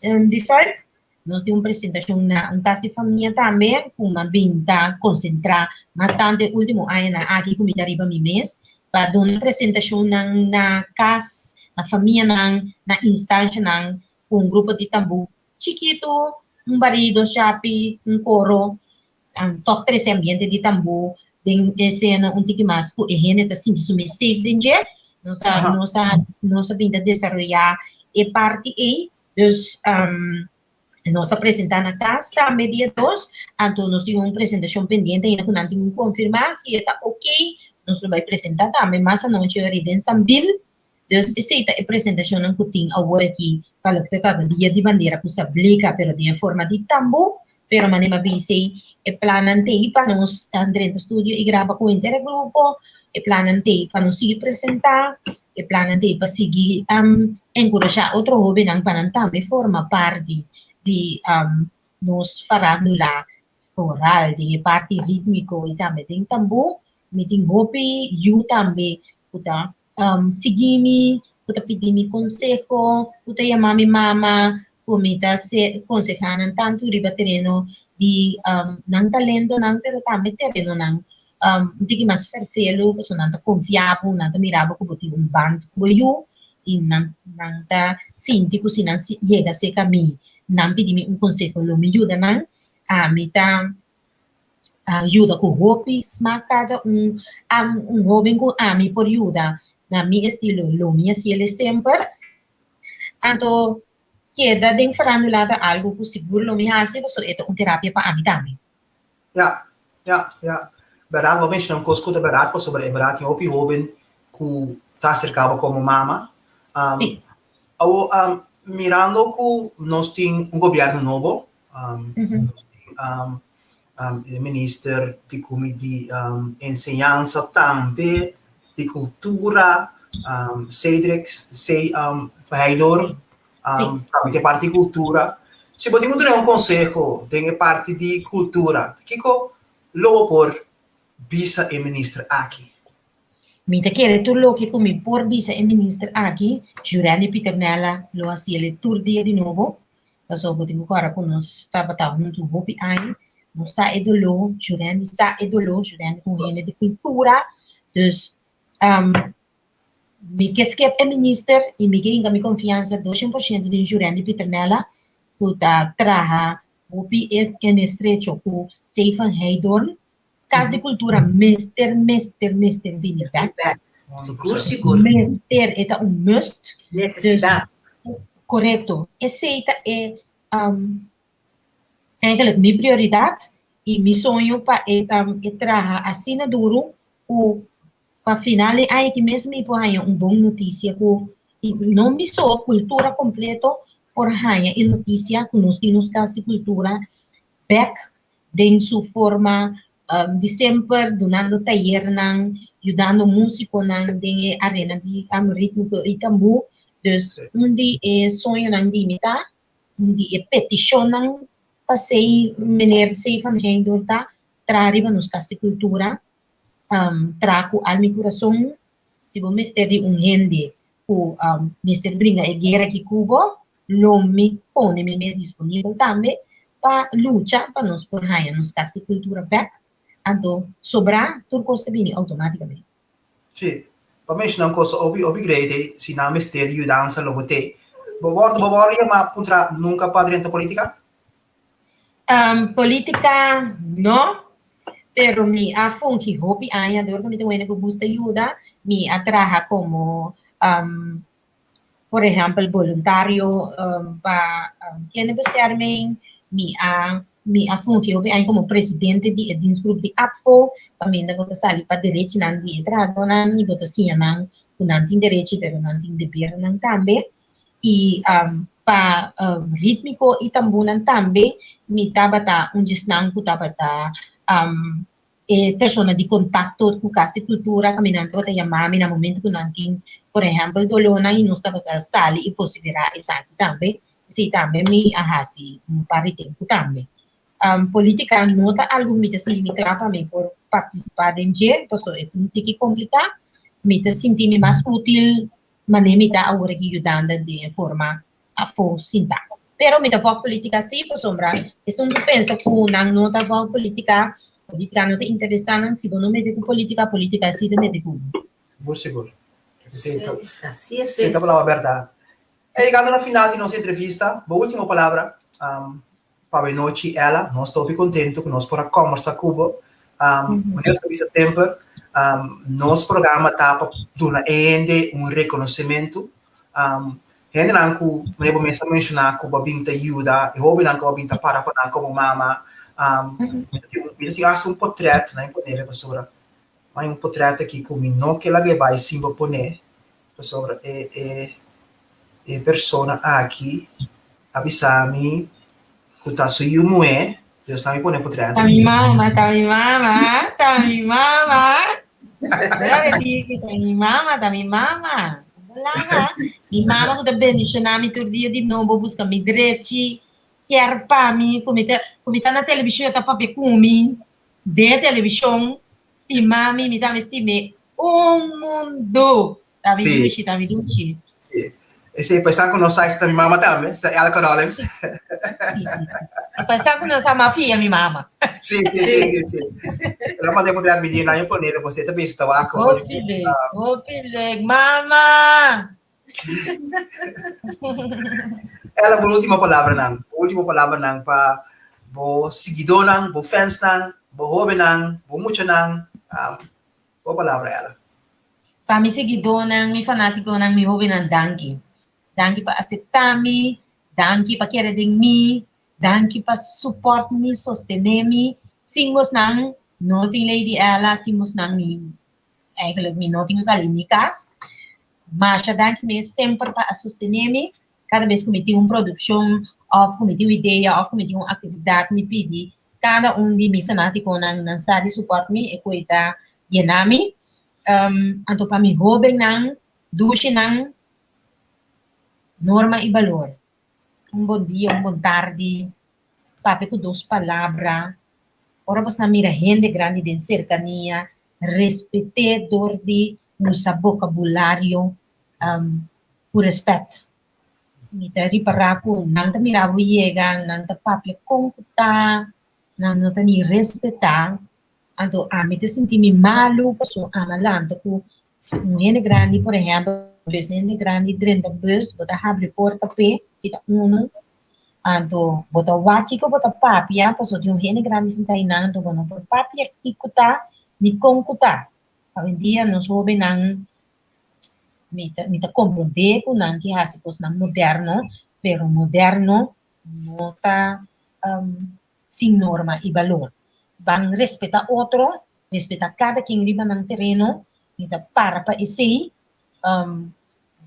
di Fuik. Nos tin un presentashon na un kas di famia tambe ku mi a bin ta konsentrá mas tantu e último añanan aki ku mi ta riba mi mes pa duna presentashonnan na kas, na famianan, na instanshanan ku un grupo di tambú chikitu, un barí, dos chapi, un koro, tòg trese ambiente di tambú den e sena un tiki mas ku e hende ta sinti su mes safe den dje. Nos a nos a nos a bin ta desaroyá e parti ei, dus nos ta presentá na kas tambe dia dos, anto nos tin un presentashon pendiente ainda ku nan tin ku konfirmá si e ta okey, nos lo bai presentá tambe mas anochi ori den Sambil. Dus esei ta e presentashonnan ku tin awor aki pa loke ta trata Dia di Bandera ku sa blika pero den e forma di tambu, pero manera mi a bisa ei e plannan t'ei pa nos drenta studio i graba ku henter e grupo, e plannan t'ei pa nos sigui presentá, e plannan t'ei pa sigui enkurashá otro hóbennan pa nan tambe forma parti di nos farándula foral den e parti rítmiko i tambe den tambu. Mi tin hopi yu tambe ku ta sigui mi, ku ta pidi mi konseho, ku ta yama mi mama, ku mi ta konsehá nan tantu riba tereno di nan talentonan, pero tambe terenonan un tiki mas ferfelu, pasobra nan ta konfia bo, nan ta mira bo ku bo tin un band ku bo yu, i nan nan ta sinti ku si nan yega serka mi, nan pidi mi un konseho lo mi yuda nan. Ami ta yuda ku hopi smak kada un un hoben ku ami por yuda na mi estilo lo mi hasi el semper anto keda den farandula ta algo ku sigur lo mi hasi pasobra e ta un terapia pa ami tambe. Ya, ya, ya. Bèrdat bo a menshona un kos ku ta bèrdat pasobra e bèrdat tin hopi hoben ku ta aserká bo komo mama. Sí. Awor mirando ku nos tin un gobièrnu nobo, Nos tin e minister di kumi di enseñansa tambe, di kultura, Cedric C. Verheijdoorn. Um, tambe tin e parti di kultura. Si bo tin ku duna un konseho den e parti di kultura, kiko lo bo por bisa e minister aki? Mi ta kere tur loke ku mi por bisa e minister aki, Jurendi Pieternella lo hasiel e tur dia di nobo, pasobra bo tin ku kòrda ku nos tabata huntu hopi aña, nos sa e doló, Jurendi sa e doló, Jurendi ta un hende di kultura, dus mi ke skep e minister i mi ke hinka mi konfiansa doshen por shento den Jurendi Pieternella ku ta traha hopi en estrecho ku Stefan Heidorn, Kas di Kultura mester, mester, mester bini bek. Sigur, sigur. Mester, e ta un must. Nesesidat. Dus, korekto. Esei ta e, um, eigenlijk mi prioridat i mi soño pa e, um, e traha asina duru ku pa final di aña aki mes mi por haña un bon notisia ku i no mi so, kultura kompleto por haña e notisia ku nos tin nos Kas di Kultura bek den su forma di semper, dunando tayernan, yudando músikonan den e arena di ritmiko i tambú. Dus un di e soñonan di mi ta, un di e petishonnan pa sei meneer Sei van Heijndorp ta, traha riba nos Kas di Kultura, traha ku alma i kurason. Si bo mester di un hende ku mester bringa e guera aki ku bo, lo mi pone mi mes disponibel tambe pa lucha pa nos por haña nos Kas di Kultura bèk, anto sobrá tur kos ta bini outomátikamente. Sí, bo menshoná un kos hopi hopi great ei, si nan mester di yudansa lo bo t'ei. Bo wòrdu bo wòrdu yamá puntra nunka pa drenta polítika? Polítika no, pero mi a fungi hopi aña dor ku mi ta wende ku gusta yuda, mi a traha komo por ehèmpel boluntario pa kinderbescherming, mi a mi a fungi hopi aña komo presidente di e dienstgroep di APFO, kaminda bo ta sali pa derechinan di e trahadónan i bo ta siña nan ku nan tin derechi pero nan tin debernan tambe. I pa ritmiko i tambunan tambe mi tabata un di esnan ku tabata e persona di kontakto ku Kas di Kultura kaminda nan tabata yama mi na momento ku nan tin por ehèmpel dolónan i nos tabata sali i vosiferá esaki tambe. Esei tambe mi a hasi un par di tempu tambe. Polítika no ta algu ku mi ta sinti mi kla pa mi por partisipá den dje pasobra e ta un tiki kompliká. Mi ta sinti mi mas útil manera mi ta awor aki yudando den e forma afó sintá. Pero mi ta vòg polítika sí, pasobra esun ku pensa ku nan no ta vòg polítika, polítika no ta interesá nan, si bo no mete ku polítika, polítika sí ta mete ku bo. Sigur, sigur. Así es, así es. Esei ta palabra bèrdat. E yegando na final di nos entrevista, bo último palabra pa bo e nochi, Ella. Nos ta hopi kontentu ku nos por a kòmbersá ku bo. Manera nos ta bisa semper, nos programa ta pa duna e hende un rekonosementu. Hendenan ku manera bo mes a menshoná ku bo a bin ta yuda, e hóbennan ku bo a bin ta para pa nan komo mama. Mi ta tin mi ta tin asta un potrèt, nan a ponele pasobra hay un potrèt aki ku mi no ke laga e bai sin bo pone, pasobra e e e persona aki a bisa mi ku ta su yu muhé, dus nan mi pone e potrèt Ta mi aki. mama, ta mi mama, ta mi mama. Debe di ku ta mi mama, ta mi mama. Laga, mi mama ku ta bendishoná mi tur dia di nobo, buska mi drechi, kier pa mi, ku mi ta ku mi ta na televishon e ta papia ku mi den e televishon, stima mi, mi tambe stim'é un mundu. Ta mi Sí. dushi, ta mi dushi. Sí. Esei pa esnan ku no sa, esei ta mi mama tambe, esta Elka Rollins. Sí, sí, sí. Pa esnan ku no sa, m'a fia mi mama. Sí, sí, sí, sí, sí. El a manda e poder admitir na yo ponele, pues e ta bisa ta wak hoor Hopi leuk, hopi leuk, mama! Ella, bo último palabranan, bo último palabranan pa bo siguidónan, bo fansnan, bo hóbennan, bo muchanan, um, bo palabra, Ella. Pa mi siguidónan, mi fanátikonan, mi hóbennan, danki. Danki pa aseptá mi, danki pa kere den mi, danki pa supòrt mi, sostené mi. Sin bosnan no tin Lady Ella, sin bosnan mi eigenlijk mi no tin sali mi kas. Masha danki mes semper pa a sostené mi. Kada bes ku mi tin un produkshon òf ku mi tin un idea òf ku mi tin un aktividat mi pidi kada un di mi fanátikonan nan sa di supòrt mi, e koe ta yena mi. Anto pa mi hóbennan, dushinan, Norma i balor. Un bon dia, un bon tardi, papia ku dos palabra. Ora bosnan mira hende grandi den serkania, respet'é dor di usa bokabulario ku rèspèt. Mi ta ripará ku nan ta mira bo yega, nan ta papia kon ku ta, nan no ta ni respetá. Anto ami ta sinti mi malu pasobra ami a lanta ku si un hende grandi, por ehèmpel, bes hende grandi drenta bus, bo ta habri porta p'e, si ta unu, anto bo ta wak kiko bo ta papia, pasobra tin un hende grandi sinta einan, anto bo no por papia kiko ta ni kon ku ta. Awendia nos hóbennan mi ta mi ta komprondé ku nan ke hasi kosnan moderno, pero moderno no ta sin norma i balor. Ban respetá otro, respetá kada ken riba nan tereno, mi ta para pa esei.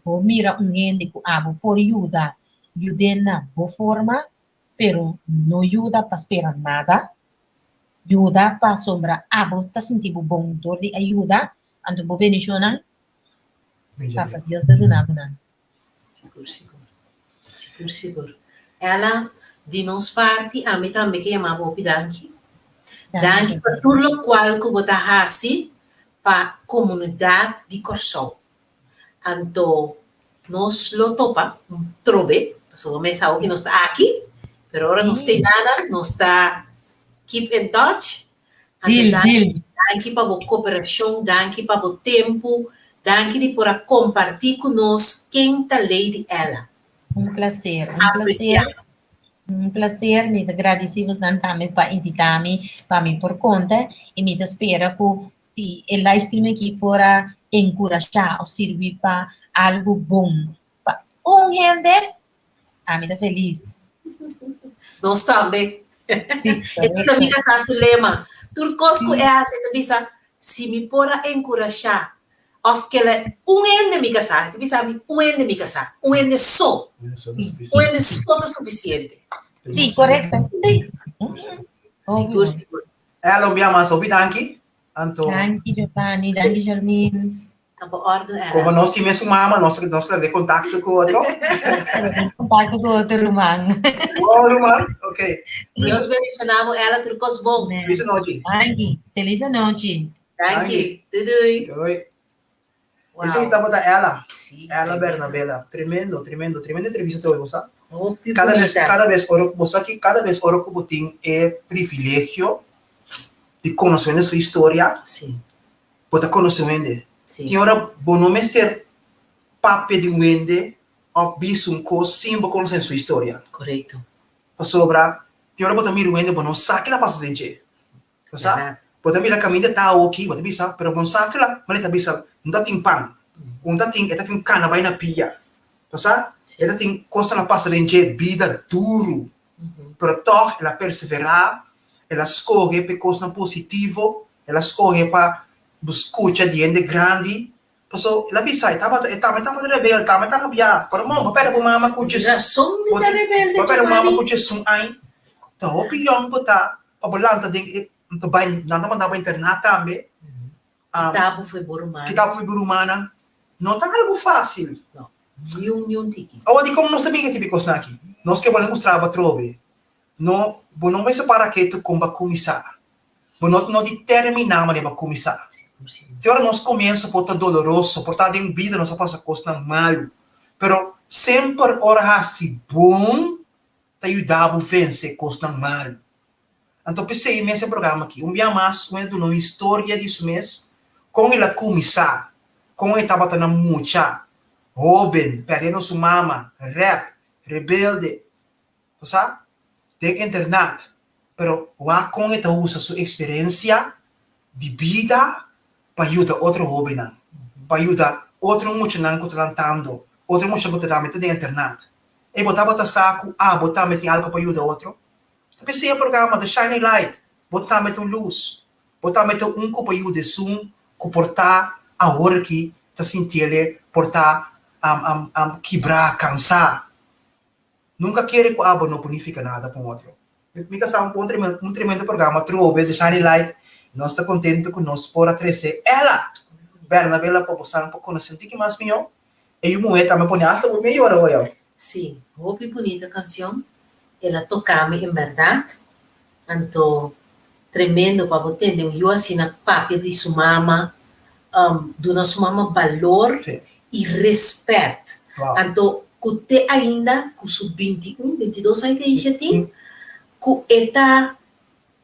Bo mira un hende ku abo por yuda, yud'é na bo forma, pero no yuda pa spera nada. Yuda pasobra abo ta sinti bo bon dor di a yuda, anto bo bendishonnan, Papa Dios ta duna bo nan. Sigur, sigur. Sigur, sigur. Ella, di nos parti, ami tambe ke yama bo hopi danki. Danki pa tur lokual ku bo ta hasi pa komunidat di Kòrsou. Anto nos lo topa un trobe, pasobra bo mes sa oki nos ta aki, pero ora nos tin nada, nos ta keep in touch. Anto Deal, danki, deal. danki pa bo koperashon, danki pa bo tempu, danki di por a kompartí ku nos ken ta Lady Ella. Un placer, un placer. Apresiá. Un placer, mi ta gradisí bosnan tambe pa invitá mi pa mi por konta i mi ta spera ku si e live stream aki por a enkurashá òf sirbi pa algu bon pa un hende, ami ta felis. Nos tambe. Sí, Esei ta mi korekto. kasá su lema. Tur kos ku e hasi e ta bisa, si mi por a enkurashá Of kela un hende mi kasá, e ta bisa mi un hende mi kasá, un hende so, un hende so ta sufisiente. Sí, korekto. Sí. Sigur, sigur. Ella un bia mas hopi danki. Anto. Danki Giovanni, danki Charlene. Na bo orden Ella. Como nos tin mesun mama, nos nos keda den kontakto ku otro. Kontakto ku otro ruman. Oh, ruman, ok. Dios bendiciona bo Ella, tur kos bon. Feliz anochi. Danki, feliz anochi. Danki. Doei doei. Doei. Wow. Esei tabata Ella. Sí, Ella tremendo. Bernabela. Tremendo, tremendo, tremendo entrevista te hoy, bo sa. Hopi Cada vez, bunita. cada vez ora, bo sa ki cada vez ora ku bo tin e privilegio di konosé hende su historia, Sí, bo ta konosé hende. sí. Tin ora bo no mester papia di un hende òf bisa un kos sin bo konosé su historia. Korekto. Pasobra tin ora bo ta mira un hende bo no sa kila pasa den dje. Bo sa? Bèrdat. Bo ta mira kaminda ta awoki, bo ta bisa, pero bo no sa kila, manera e ta bisa, no ta tin pan, un ta tin, e ta tin kana bai na pia. Bo sa? E ta tin kosnan a pasa den dje bida duru, pero tòg el a perseverá, el a skohe pa e kosnan positivo, el a skohe pa bo skucha di hende grandi, paso el a bisa, e tabata, e tambe tabata rebel, tambe ta rabiá, pero mo, bo pèrdè bo mama ku djes, Rason di bo ta rebelde, bo pèrdè bo mama Giovanni. ku djesun aña, ta hopi yòn bo ta, Pa bo lanta den e ta bai nan ta manda bo internat tambe. Kita bo fo'i bo rumannan. Kita bo fo'i bo rumannan. No ta algu fásil. No, niun niun tiki. Awor dikon nos ta bin e tipi kosnan aki? Nos ke bolbe mustra bo atrobe. No, bo no mester para ketu kon bo a kuminsá. Bo no no di terminá manera bo a kuminsá. Te ora nos komienso por ta doloroso, por ta den bida nos a pasa kosnan malu. Pero semper ora hasi bon ta yuda bo vense kosnan malu. Anto p'esei mes e programa aki. Un bia mas un e duna un historia di su mes, kon el a kuminsá, kon e tabata na mucha, hóben, pèrdiendo su mama, rèp, rebelde, bo sa, den internat. Pero wak kon e ta usa su eksperensia di bida pa yuda otro hóbennan, pa yuda otro muchanan ku ta lantando, otro muchanan ku ta tambe ta den internat. Ey bo tabata sa ku abo tambe tin algo pa yuda otro? Ta p'esei e programa The Shining Light, bo tambe ta un lus. Bo tambe ta un ku por yuda esun ku por ta awor aki ta sintiele por ta kibrá, kansá. Nunka kere ku abo no por nifiká nada pa un otro. Mi ta sa un un tremendo programa atrobe The Shining Light. Nos ta kontento ku nos por a trese Ella Bernabela pa bosan por konosé un tiki mas mihó. E yu muhé tambe pone hasta bo medio ora hoy. Sí, hopi bunita canción. El a toca mi en berdad. Anto tremendo pa bo tende un yu asina papia di su mama, duna su mama balor y respet. Anto cu te ainda cu su binti un, bintidos aña te Isha tin, cu e ta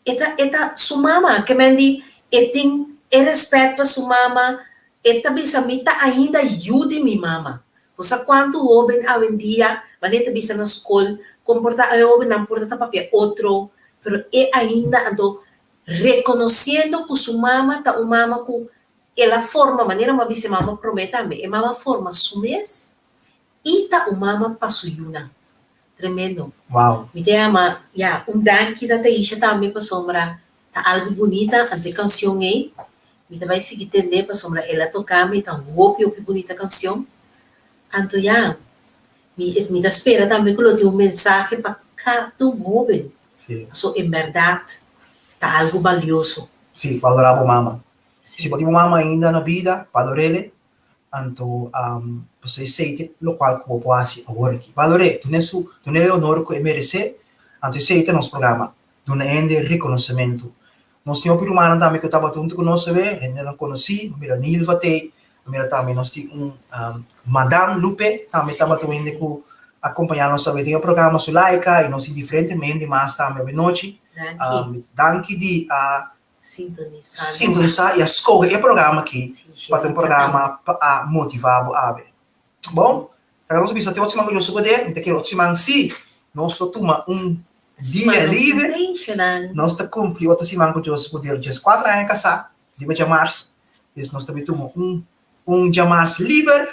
E ta e ta su mama, ke men di e tin e respet pa su mama, e ta bisa mi ta ainda yu di mi mama. Bo sa kuantu hoben awendia, wanneer e ta bisa na skol, komporta e hobennan por ta ta papia otro, pero e ainda anto rekonosiendo ku su mama ta un mama ku el a forma, manera mi a bisa e mama promé tambe, e mama a forma su mes I ta un mama pa su yunan. Tremendo. Wow. Mi ta yama, ya, un danki na Taisha tambe pasobra ta algo bunita anto e cancion ey mi ta bay sigui tende pasobra el a toca mi, ta un hopi hopi bunita cancion. Anto ya, mi mi ta spera tambe cu lo tin un mensahe pa cada un hoben. Sí. Paso en berdad ta algo balioso. Sí, balora bo mama. Si bo tin bo mama ainda na bida, balorele. Anto pasobra esei ta lokual ku bo por hasi awor aki. Balor'é, dun'é su, dun'é e honor ku e meresé. Anto esei ta nos programa, duna hende rekonosementu. Nos tin hopi rumannan tambe ku tabata huntu ku nos awe, hendenan konosí, bo mira Nilva t'ei, bo mira tambe nos tin un Madam Lupe tambe tabata un hende ku a kompañá nos awe den e programa Zulaika i nos tin diferente hende mas tambe awe nochi. Danki di a Sintonisá nos. Sintonisá i a skohe e programa aki pa ta un programa pa a motivá bo awe. Bon, laga nos bisa te otro siman ku Dios su poder. Mi ta kere otro siman sí nos lo tuma un dia liber. Nos ta kumpli otro siman ku Dios su poder dieskuater aña kasá, riba djamars. Des nos ta bai tuma un un djamars liber,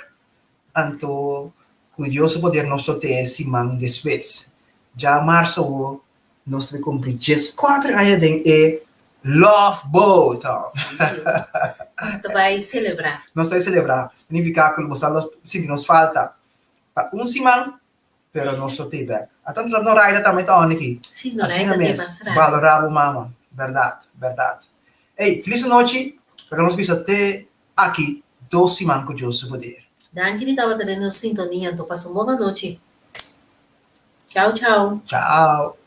anto ku Dios su poder nos lo te e siman despues. Djamars awor Nos ta cumpli diescuater aña den e Love Boat. Nos ta bay celebra. Nos ta bay celebra. Significa cu bo lo sinti nos falta pa un siman, pero nos lo tey bek. Ata Noraida tambe ta on aki. Si, Noraida tey mas rato. Balora bo mama. Berdad, berdad. Ey, feliz anochi. Laga nos bisa te aki dos siman cu Dios su poder. Danki di tabata den nos sintonia. Anto pasa un bon anochi. Chao, chao. Chao.